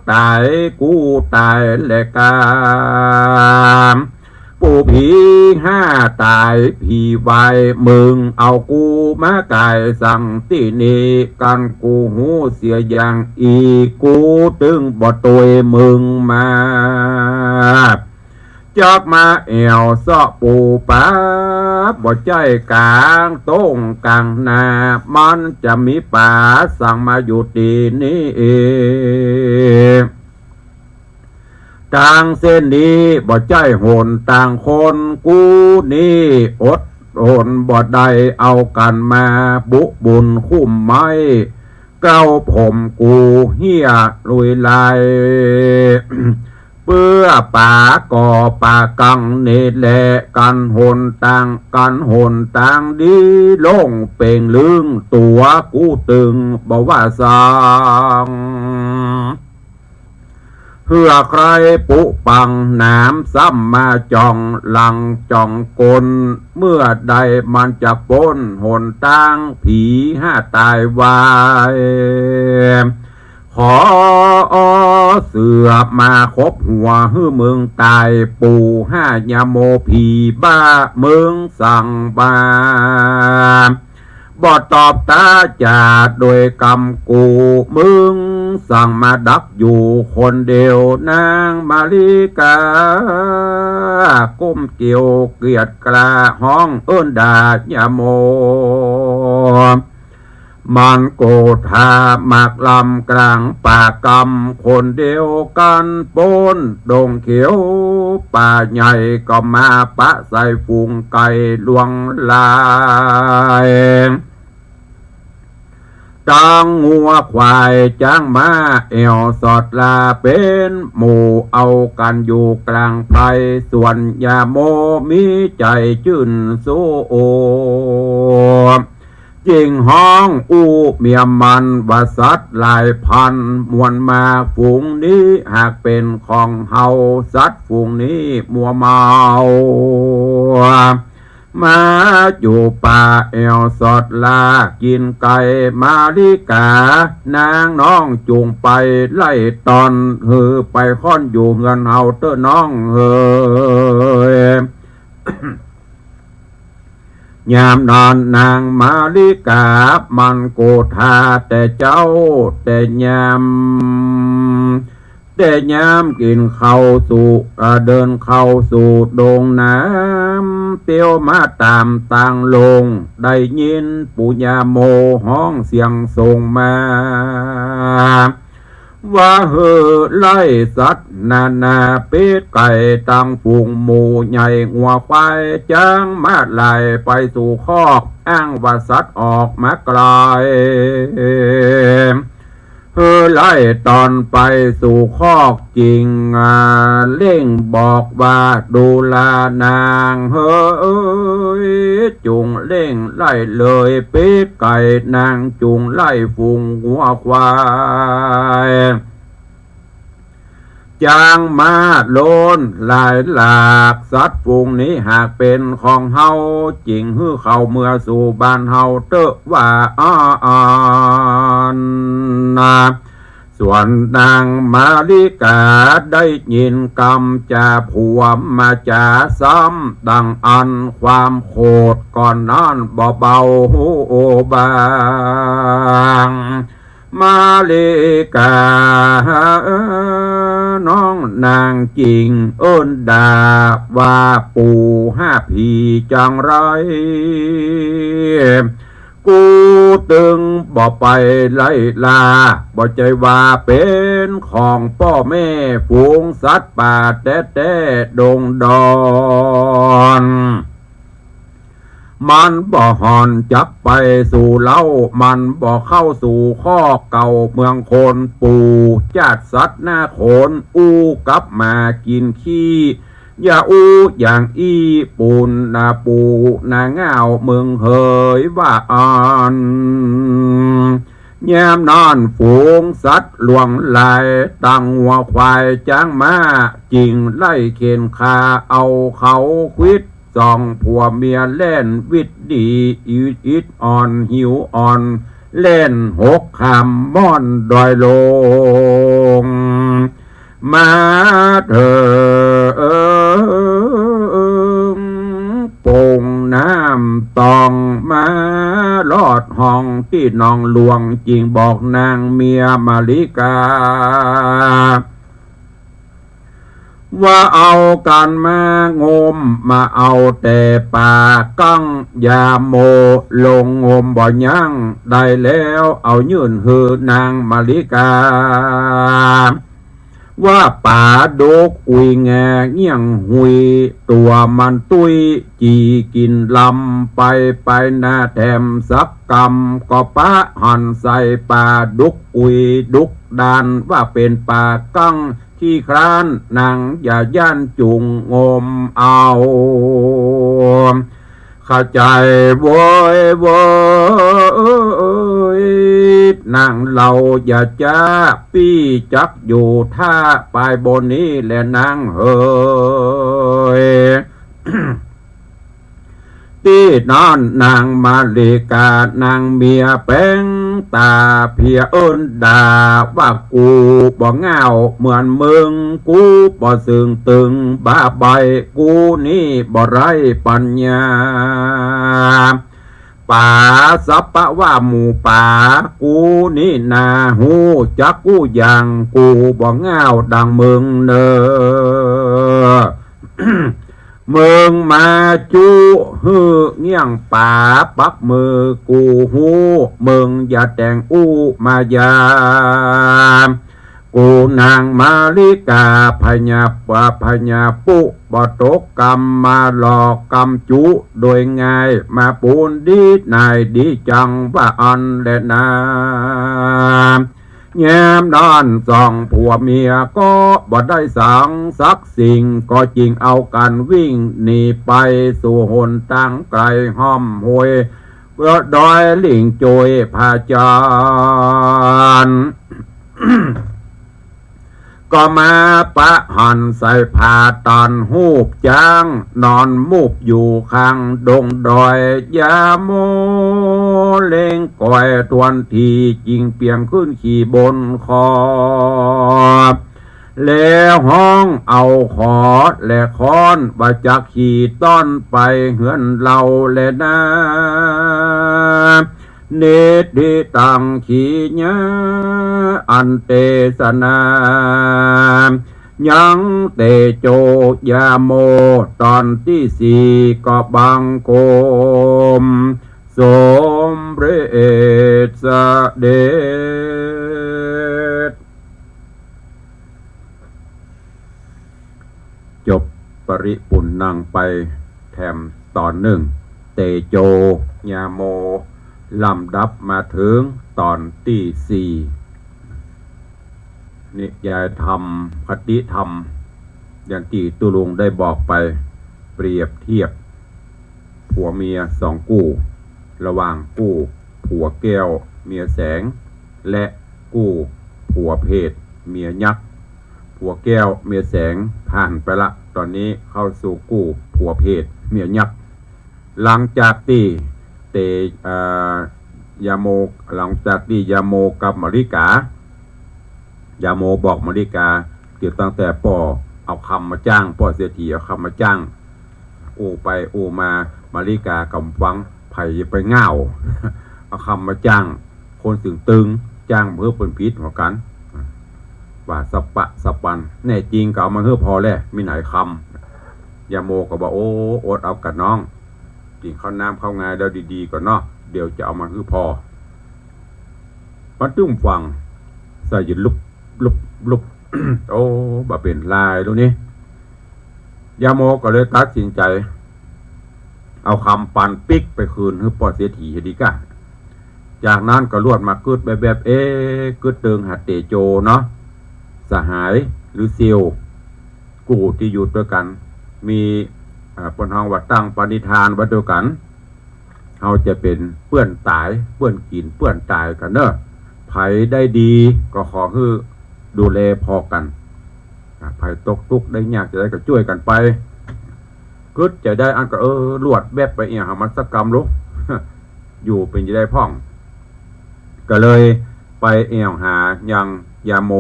ต๋ายกูต๋ายแลกา ปู่ผีห้าต๋ายผีวาย มึงเอากูมาก๋ายสังตี้นี่ กั๋นกูฮู้เสียอย่างอี้ กูตึงบ่ตวยมึงมา จักมาแอ่วเซาะปูป๋า บ่ใจ้ก๋างต้งก๋างนา มันจะมีป๋าสังมาอยู่ตี้นี้ ตางเส้นนี้บ่ใจ้หนตางคน กูนี้อดทนบ่ได้ เอากั๋นมาบุบุญคุ้มไม้ เกล้าผมกูเหี้ยลุยลาย เปื้อป๋าก่อป๋ากังนี้แล กั๋นหนตาง กั๋นหนตางดีโล่งเป่งลึง ตั๋วกูตึงบ่ว่าสัง เหื้อใคร่ปุปังหนาม ซ้ำมาจ่องหลังจ่องก้น เมื่อใดมันจะป๊นหนตาง ผีห้าตายวาย ขอเสือมาคบหัว หื้อมึงตาย ปู่ห้ายาโมผีบ้า มึงสังมา บ่ตอบต๋าจ๋าโดยกำกู มึงสังมาดักอยู่คนเดียว นางมาริก๋า ก้มเกลียวเกียจกล้า ฮ้องเอิ้นด่ายาโม มันโกธามักลำกลางป่ากำ คนเดียวกั๋นป๊นดงเขียวป่าใหญ่ ก็มาปะใส่ฝูงไก่ลวงลาย ตางงัวควายจ๊างม้าแอ่วสอดลา เป๋นหมู่เอากั๋นอยู่กลางไพร ส่วนยาโมมีใจ๋จื้นสู้ จิ่งฮ้องอู้เมียมันว่า สัตว์หลายพันมวลมา ฝูงนี้หากเป๋นของเฮา สัตว์ฝูงนี้มัวเมา มาอยู่ป่าแอ่วสอดลา กิ๋นไก่มาริก๋า นางน้องจุ่งไปไล่ตอน หื้อไปค่อนอยู่เฮือนเฮาเต๊อะน้องเหย ยามนั้นนางมาริก๋า มันโกธาแต่เจ๊าแต่ยาม แต่ยามกิ๋นข้าวสู่ เอ่อ เดินเข้าสู่ดงน้ำ เตียวมาต๋ามตางลง ได้ยินปู่ยาโมฮ้องเสียงส่งมา ว่าหื้อไล่สัตว์นานา เป็ดไก่ตังฝูงหมู่ใหญ่งัวควาย จ๊างม้าหลายไปสู่คอก อ้างว่าสัตว์ออกมาไกล หื้อไล่ตอนไปสู่คอก จิ่ง อ่า เร่งบอกว่า ดูลานางเหย จุ่งเร่งไล่เลย เป็ดไก่นางจุ่งไล่ฝูงงัวควาย จ๊างม้าโล้นหลายหลาก สัตว์ฝูงนี้หากเป๋นของเฮา จิ่งหื้อเข้าเมือสู่บ้านเฮาเต๊อะว่าอั้นนา ส่วนนางมาริก๋าได้ยินกำจาผัวมาจ๋าซ้ำดังอั้น ความโขดก่อนนั้นบ่เบาฮู้บาง มาริก๋าน้องนางจิ่งเอิ้นด่าว่า ปู่ห้าผีจังไร กูตึงบ่ไปไล่ล่า บ่ใจ้ว่าเป๋นของป้อแม่ฝูงสัตว์ป่าแต๊ๆ ดงดอน มันบ่ห่อนจักไปสู่เล้า มันบ่เข้าสู่คอกเก่าเมืองคน ปู่จาดสัตว์หน้าโขน อู้กับหมากิ๋นขี้ อย่าอู้อย่างอี้ ปู๋นนาปู่นาง่าวเมืองเหยว่าอั้น ยามนั้นฝูงสัตว์หลวงหลาย ตังงัวควายจ๊างม้า จิ่งไล่เข็นฆ่าเอาเขาขวิด สองผัวเมียแล่นวิดดี อิดอิดอ่อนหิวอ่อน แล่นหกข้ามม่อนดอยลง มาเถิงปงน้ำตอง มารอดห้องตี้นองหลวง จิ่งบอกนางเมียมาริก๋า ว่าเอากั๋นมางม มาเอาแต่ป๋ากั้ง ยาโมลงงมบ่ยั้ง ได้แล้วเอายื่นหื้อนางมาริกา ว่าป๋าดกอุ๋ยแงเงี้ยงหุย ตั๋วมันตุ้ยจี๋กิ๋นลำ ไปไปนาแถมสักกำ ก็ปะหันใส่ป๋าดุกอุ๋ยดุกดาน ว่าเป๋นป๋ากั้งขี้คร้าน นางอย่าย้านจุ่งงมเอา เข้าใจ๋โว้ยโว้ย นางเฮาอย่าจ๊า ปี้จักอยู่ท่าปายบนนี้แลนางเหย ตี้นั้นนางมาริกานางเมียแป๋งต๋าเผียเอิ้นด่า ว่ากูบ่ง่าวเหมือนมึง กูบ่เซิงตึงบ้าใบ้ กูนี่บ่ไร้ปั๋ญญา ป๋าสัปปะว่าหมู่ป๋า กูนี่นาฮู้จักกู้อย่าง กูบ่ง่าวดังมึงเน่อ มึงมาจุหื้อเงี้ยงป๋าปักมือ กูฮู้ มึงอย่าแต่งอู้มายา กูนางมาริกาพญาปะพญาปุ บ่ตกกำมาหลอกกำจุโดยง่าย มาปูนดีนายดีจังว่าอั้นแลนา ยามนั้นสองผัวเมียก็บ่ได้สังสักสิ่ง ก็จึงเอากั๋นวิ่งหนีไปสู่หนตางไก๋ฮ่อมห้วย เปื้อดอยหลิงโจยผาจารย์ ก็มาปะหันใส่ผาตันฮูบจ๊าง นอนมูบอยู่ข้างดงดอย ยาโมเล็งก๋อยทวนที จึงเปียงขึ้นขี่บนคอ แล้วฮ้องเอาขอและค้อน ว่าจักขี่ต้อนไปเฮือนเฮาแลนา นิทธิตังขีญา อันเตสนา ยังเตโจ ยาโม ต๋อนตี้สี่ ก็บังคมสมเร็จเสด็จ จบปริปุณณังไปแถมต๋อนนึ่ง เตโจ ยาโม ลำดับมาเถิงต๋อนตี้สี่ นิยายธรรม คติธรรม อย่างตี้ตุ๊ลุงได้บอกไป เปรียบเทียบ ผัวเมียสองกู้ ระหว่างกู้ผัวแก้วเมียแสง และกู้ผัวเผดเมียยักษ์ ผัวแก้วเมียแสงผ่านไปละ ต๋อนนี้เข้าสู่กู้ผัวเผดเมียยักษ์ หลังจากตี้เต เอ่อ ยาโม หลังจากตี้ยาโมกับมาริกา ยาโมบอกมาริกา เกี่ยวตั้งแต่ป้อเอาคำมาจ้าง ป้อเศรษฐีเอาคำมาจ้าง อู้ไปอู้มา มาริกาก่ำฟัง ใผจะไปง่าว เอาคำมาจ้าง คนตึงตึง จ้างบ่หื้อเปิ้นผิดหัวกั๋น ว่าสัปปะสัปปัน แน่จริงก็เอามาหื้อผ่อแล มีหลายคำ ยาโมก็บอก โอ้ อดเอาก่ะน้อง กิ๋นข้าวน้ำข้าวงายแล้วดีๆ ก่อนเนาะ เดี๋ยวจะเอามาหื้อผ่อ มันตึ้มฟัง ใส่อยู่ลุบลุบลุบ โอ้ บ่เป๋นลายลูกนี้ ยาโมก็เลยตัดสินใจ๋ เอาคำปันปิ๊กไปคืนหื้อป้อเศรษฐีเหียดีก้า จากนั้นก็ลวดมากึ๊ดแวบๆ เอ๊ะ กึ๊ดเติงหาเตโจเนาะ สหายหรือเสี่ยวกู้ตี้อยู่ตวยกั๋น มี อ่า เปิ้นฮ้องว่าตั้งปณิธานไว้ตวยกั๋น เฮาจะเป๋นเปื้อนต๋าย เปื้อนกิ๋นเปื้อนต๋ายกั๋นเน่อ ใผได้ดีก็ขอหื้อดูแลผ่อกั๋น อ่า ใผตกตุ๊กข์ได้ยากจะใดก็จ้วยกั๋นไป กึ๊ดจะได้อั้นก็ เออ ลวดแวบไปเอี่ยหามันสักกำลุก อยู่เป๋นจะได้พ่อง ก็เลยไปแอ่วหายังยาโม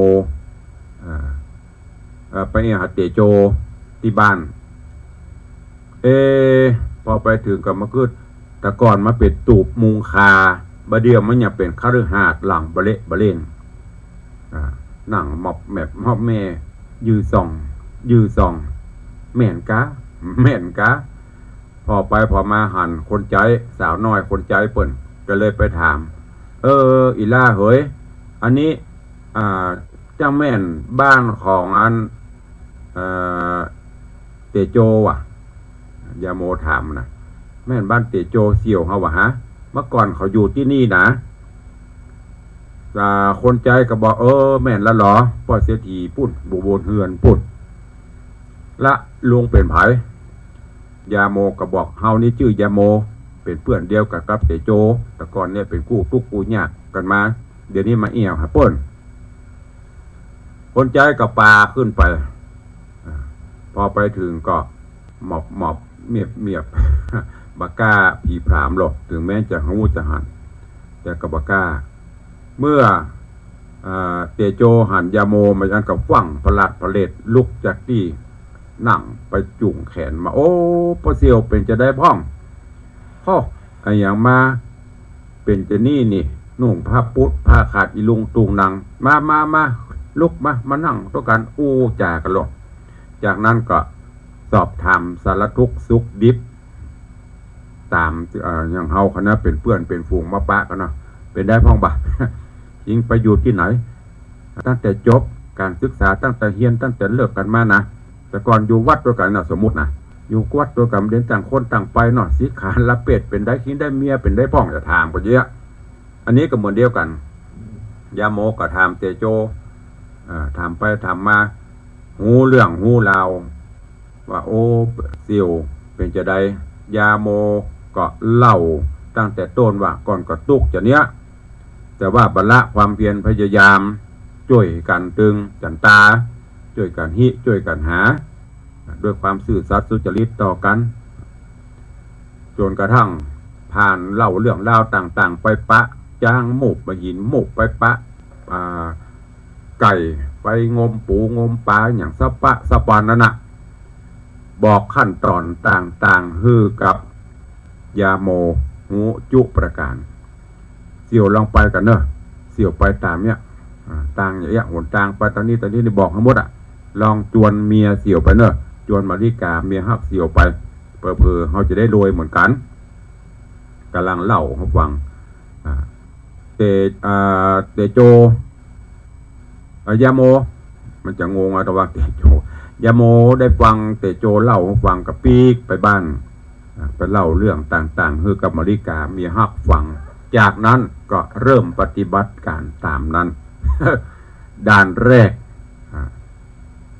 อ่า เอ่อ ไปแอ่วหาเตโจตี้บ้าน เอ พอไปเถิงก็มากึ๊ด แต่ก่อนมันเป๋นตูบมุงคา บ่าเดี่ยวมันยังเป๋นคฤหาสน์หลังบะเละบะเล่ง อ่า นั่งหมอบแหมบหมอบแหม่ ยืนส่อง ยื้อส่อง แม่นกา แม่นกา ผ่อไปผ่อมาหันคนใจ๊ สาวน้อยคนใจ๊เปิ้น ก็เลยไปถาม เออ อีหล้าเหย อันนี้ อ่า จะแม่นบ้านของอัน เอ่อ เตโจวะ ยาโมถามนะ แม่นบ้านเตโจเสี่ยวเฮาวะฮะ เมื่อก่อนเขาอยู่ตี้นี่นะ อ่า คนใจ๊ก็บอก เออ แม่นละหลอ ป้อเศรษฐีปุ้น บ่โบนเฮือนปุ้น ละลุงเป๋นใผ ยาโมก็บอก เฮานี่จื้อยาโม เป๋นเปื้อนเดียวกั๋นกับเตโจ แต่ก่อนเนี่ยเป๋นกู้ตุ๊กข์กู้ยากกั๋นมา เดี๋ยวนี้มาแอ่วหาเปิ้น คนใจ๊ก็ปาขึ้นไป อ่า พอไปเถิงก็หมอบหมอบเมียบเมียบ บ่ก้าผลีผลามหรอก เถิงแม้จะฮู้จะหัน แต่ก็บ่ก้า เมื่อ อ่า เตโจหันยาโมมา อันก็ฟั่งผลาดผลาดลุกจากตี้นั่งไปจุ่งแขนมา โอ้ ป้อเสี่ยวเป๋นจาใดพ่อง โฮ อะหยังมาเป๋นจานี่นี่ นุ่งผ้าปุ๊ดผ้าขาดอีลุงตุงนัง มา มา มา ลุกมา มานั่งตวยกั๋น อู้จ๋ากั๋นลง จากนั้นก็สอบถามสารทุกข์สุขดิบ ต๋าม เอ่อ อย่างเฮาคณะเป๋นเปื้อนเป๋นฝูงมาปะกั๋นเนาะ เป๋นใดพ่องบ่า เอ็งไปอยู่ตี้ไหน ตั้งแต่จบก๋านศึกษา ตั้งแต่เฮียน ตั้งแต่เลิกกั๋นมานะ แต่ก่อนอยู่วัดตวยกั๋นเนาะ สมมุตินะ อยู่วัดตวยกั๋น เดี๋ยวต่างคนต่างไปเนาะ สิกขาลาเพศเป๋นใด เอ็งได้เมียเป๋นใดพ่อง จะถามกั๋นเยียะ อันนี้ก็เหมือนเดียวกั๋น ยาโมก็ถามเตโจ เอ่อ ถามไปถามมา ฮู้เรื่องฮู้ราว ว่า โอ้ เสี่ยวเป๋นจาใด ยาโมก็เล่าตั้งแต่ต้นว่า ก่อนก็ตุ๊กข์จาเนี้ย แต่ว่าบ่ละความเพียรพยายาม จ้วยกั๋นตึงจั๋นตา จ้วยกั๋นฮิ จ้วยกั๋นหา ด้วยความซื่อสัตย์สุจริตต่อกั๋น จ๋นกระทั่งผ่านเล่าเรื่องราวต่างๆ ไปปะจ๊าง มูกไปหิน มูกไปปะ อ่า ไก่ ไปงมปูงมป๋า อย่างสะปะสะปานนั้นน่ะ บอกขั้นต๋อนต่างๆ หื้อกับยาโมฮู้จุประก๋าน เสี่ยวลองไปกั๋นเน่อ เสี่ยวไปต๋ามเนี้ย อ่า ตางอย่างเนี้ย หนตางไปตางนี้ตางนี้นี่บอกหื้อหมดอะ ลองจวนเมียเสี่ยวไปเน่อ จวนมาริก๋าเมียฮักเสี่ยวไป เผลอๆ เฮาจะได้รวยเหมือนกั๋น ก่ำลังเล่าหื้อฟัง อ่า เต อ่า เตโจ อ่ะ ยาโม มันจะงงอะ ตะวางเตโจ ยาโมได้ฟังเตโจเล่าหื้อฟังก็ปิ๊กไปบ้าน อ่ะ ไปเล่าเรื่องต่างๆ หื้อกับมาริก๋าเมียฮักฟัง จากนั้นก็เริ่มปฏิบัติก๋านต๋ามนั้น ด่านแรก อ่ะ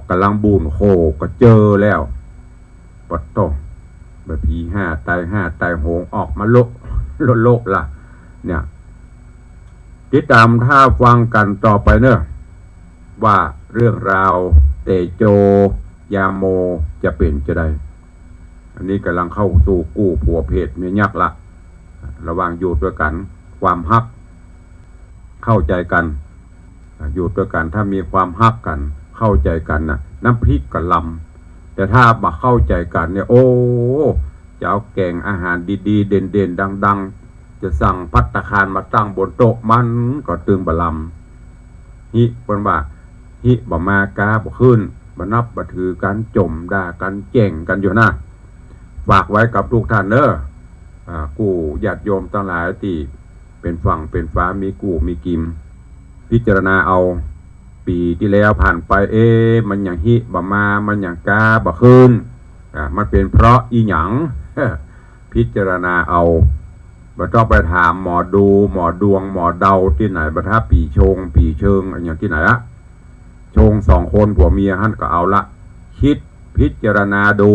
ก่ำลังบู่นโค่ก็เจอแล้ว ปะโต้ บ่าผีห้าต๋ายห้าต๋ายโหงออกมาโละโละโละละ เนี่ย ติดต๋ามถ้าฟังกั๋นต่อไปเน่อ ว่าเรื่องราวเตโจยาโมจะเป๋นจาใด อันนี้ก่ำลังเข้าสู่กู้ผัวเพศเมียยักษ์ละ ระหว่างอยู่ตวยกั๋น ความฮัก เข้าใจ๋กั๋น อ่า อยู่ตวยกั๋น ถ้ามีความฮักกั๋น เข้าใจ๋กั๋นน่ะ น้ำพริกก็ลำ แต่ถ้าบ่เข้าใจ๋กั๋นเนี่ย โอ้ จะเอาแก๋งอาหารดีๆ เด่นๆ ดังๆ จะสั่งภัตตาคารมาตั้งบนโต๊ะ มันก็ตึงบ่ลำ ฮิ เปิ้นว่า ฮิบ่มากาบ่ขึ้น บ่นับบ่ถือกั๋น จ่มด่ากั๋น แจ้งกั๋นอยู่นะ ฝากไว้กับทุกท่านเน่อ อ่า กู้ญาติโยมตังหลายตี้ เป๋นฝั่งเป๋นฝา มีกู้มีกิ๋ม พิจารณาเอา ปี๋ตี้แล้วผ่านไป เอ๊ะ มันหยังฮิบ่มา มันหยังกาบ่ขึ้น อ่า มันเป๋นเพราะอิหยัง พิจารณาเอา บ่ต้องไปถามหมอดู หมอดวง หมอเดาตี้ไหน บ่ถ้าปี๋ชง ปี๋เชิง อะหยังตี้ไหนอะ ชงสองคนผัวเมียหั้นก็เอาละ คิดพิจารณาดู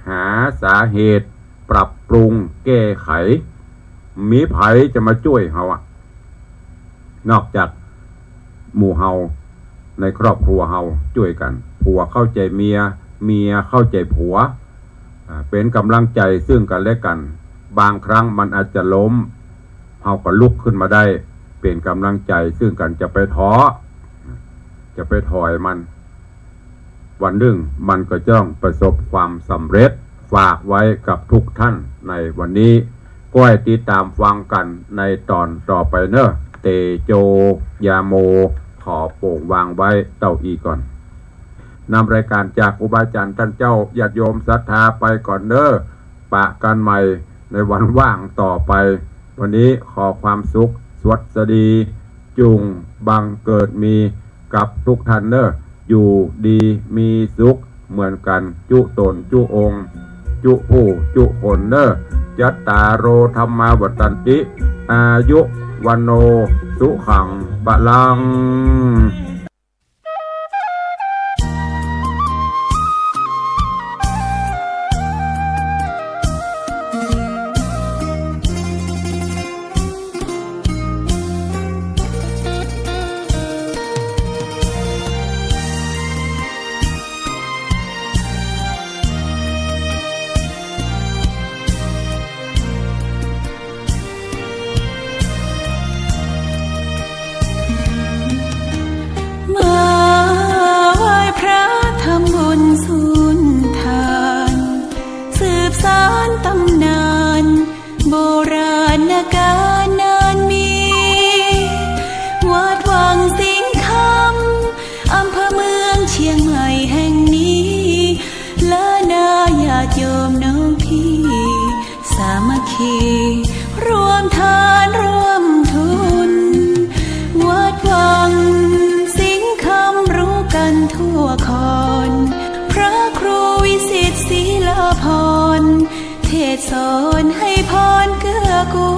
หาสาเหตุ ปรับปรุง แก้ไข มีใผจะมาจ้วยเฮาอะ นอกจากหมู่เฮา ในครอบครัวเฮาจ้วยกั๋น ผัวเข้าใจ๋เมีย เมียเข้าใจ๋ผัว อ่า เป๋นก๋ำลังใจ๋ซึ่งกั๋นและกั๋น บางครั้งมันอาจจะล้ม เฮาก็ลุกขึ้นมาได้ เป๋นก๋ำลังใจ๋ซึ่งกั๋น จะไปท้อ จะไปถอยมัน วันนึ่งมันก็จะต้องประสบความสำเร็จ ฝากไว้กับทุกท่านในวันนี้ ก้อยติดต๋ามฟังกั๋นในต๋อนต่อไปเน่อ เตโจยาโม ขอโป่งวางไว้เต้าอี้ก่อน นำรายก๋านจากครูบาอาจ๋ารย์ต้านเจ้า ญาติโยมศรัทธาไปก่อนเน้อ ปะกั๋นใหม่ในวันว่างต่อไป วันนี้ขอความสุขสวัสดี จุ่งบังเกิดมีกับทุกท่านเน้อ อยู่ดีมีสุขเหมือนกั๋น จุ๊ต๋นจุ๊องค์ จุ๊ผู้จุ๊คนเน้อ จัตตาโร ธัมมา วัฑฒันติ อายุ วัณโณ สุขัง พลัง มาไหว้พระทำบุญสุนทาน สืบสานต๋ำนาน โบราณกาลนานมี วัดวังสิงห์คำ อำเภอเมืองเชียงใหม่แห่งนี้ และนาญาติโยมน้องพี่ สามัคคี ร่วมทานร่วมทุน วัดวังสิงห์คำรู้กั๋นทั่วคอน พระครูวิสิตศรีลาภรณ์ เทศน์สอนให้พรเกื้อกู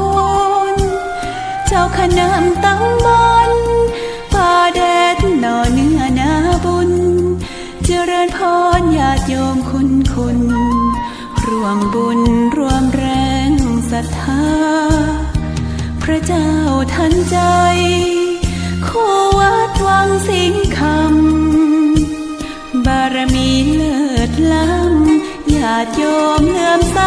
ล เจ้าคณะตำบลป่าแดด หน่อเนื้อนาบุญ เจริญพรญาติโยมคุณคุณ ร่วมบุญร่วมแรงศรัทธา พระเจ้าทันใจ คู่วัดวังสิงห์คำ บารมีเลิศล้ำ ญาติโยมเลื่อมใส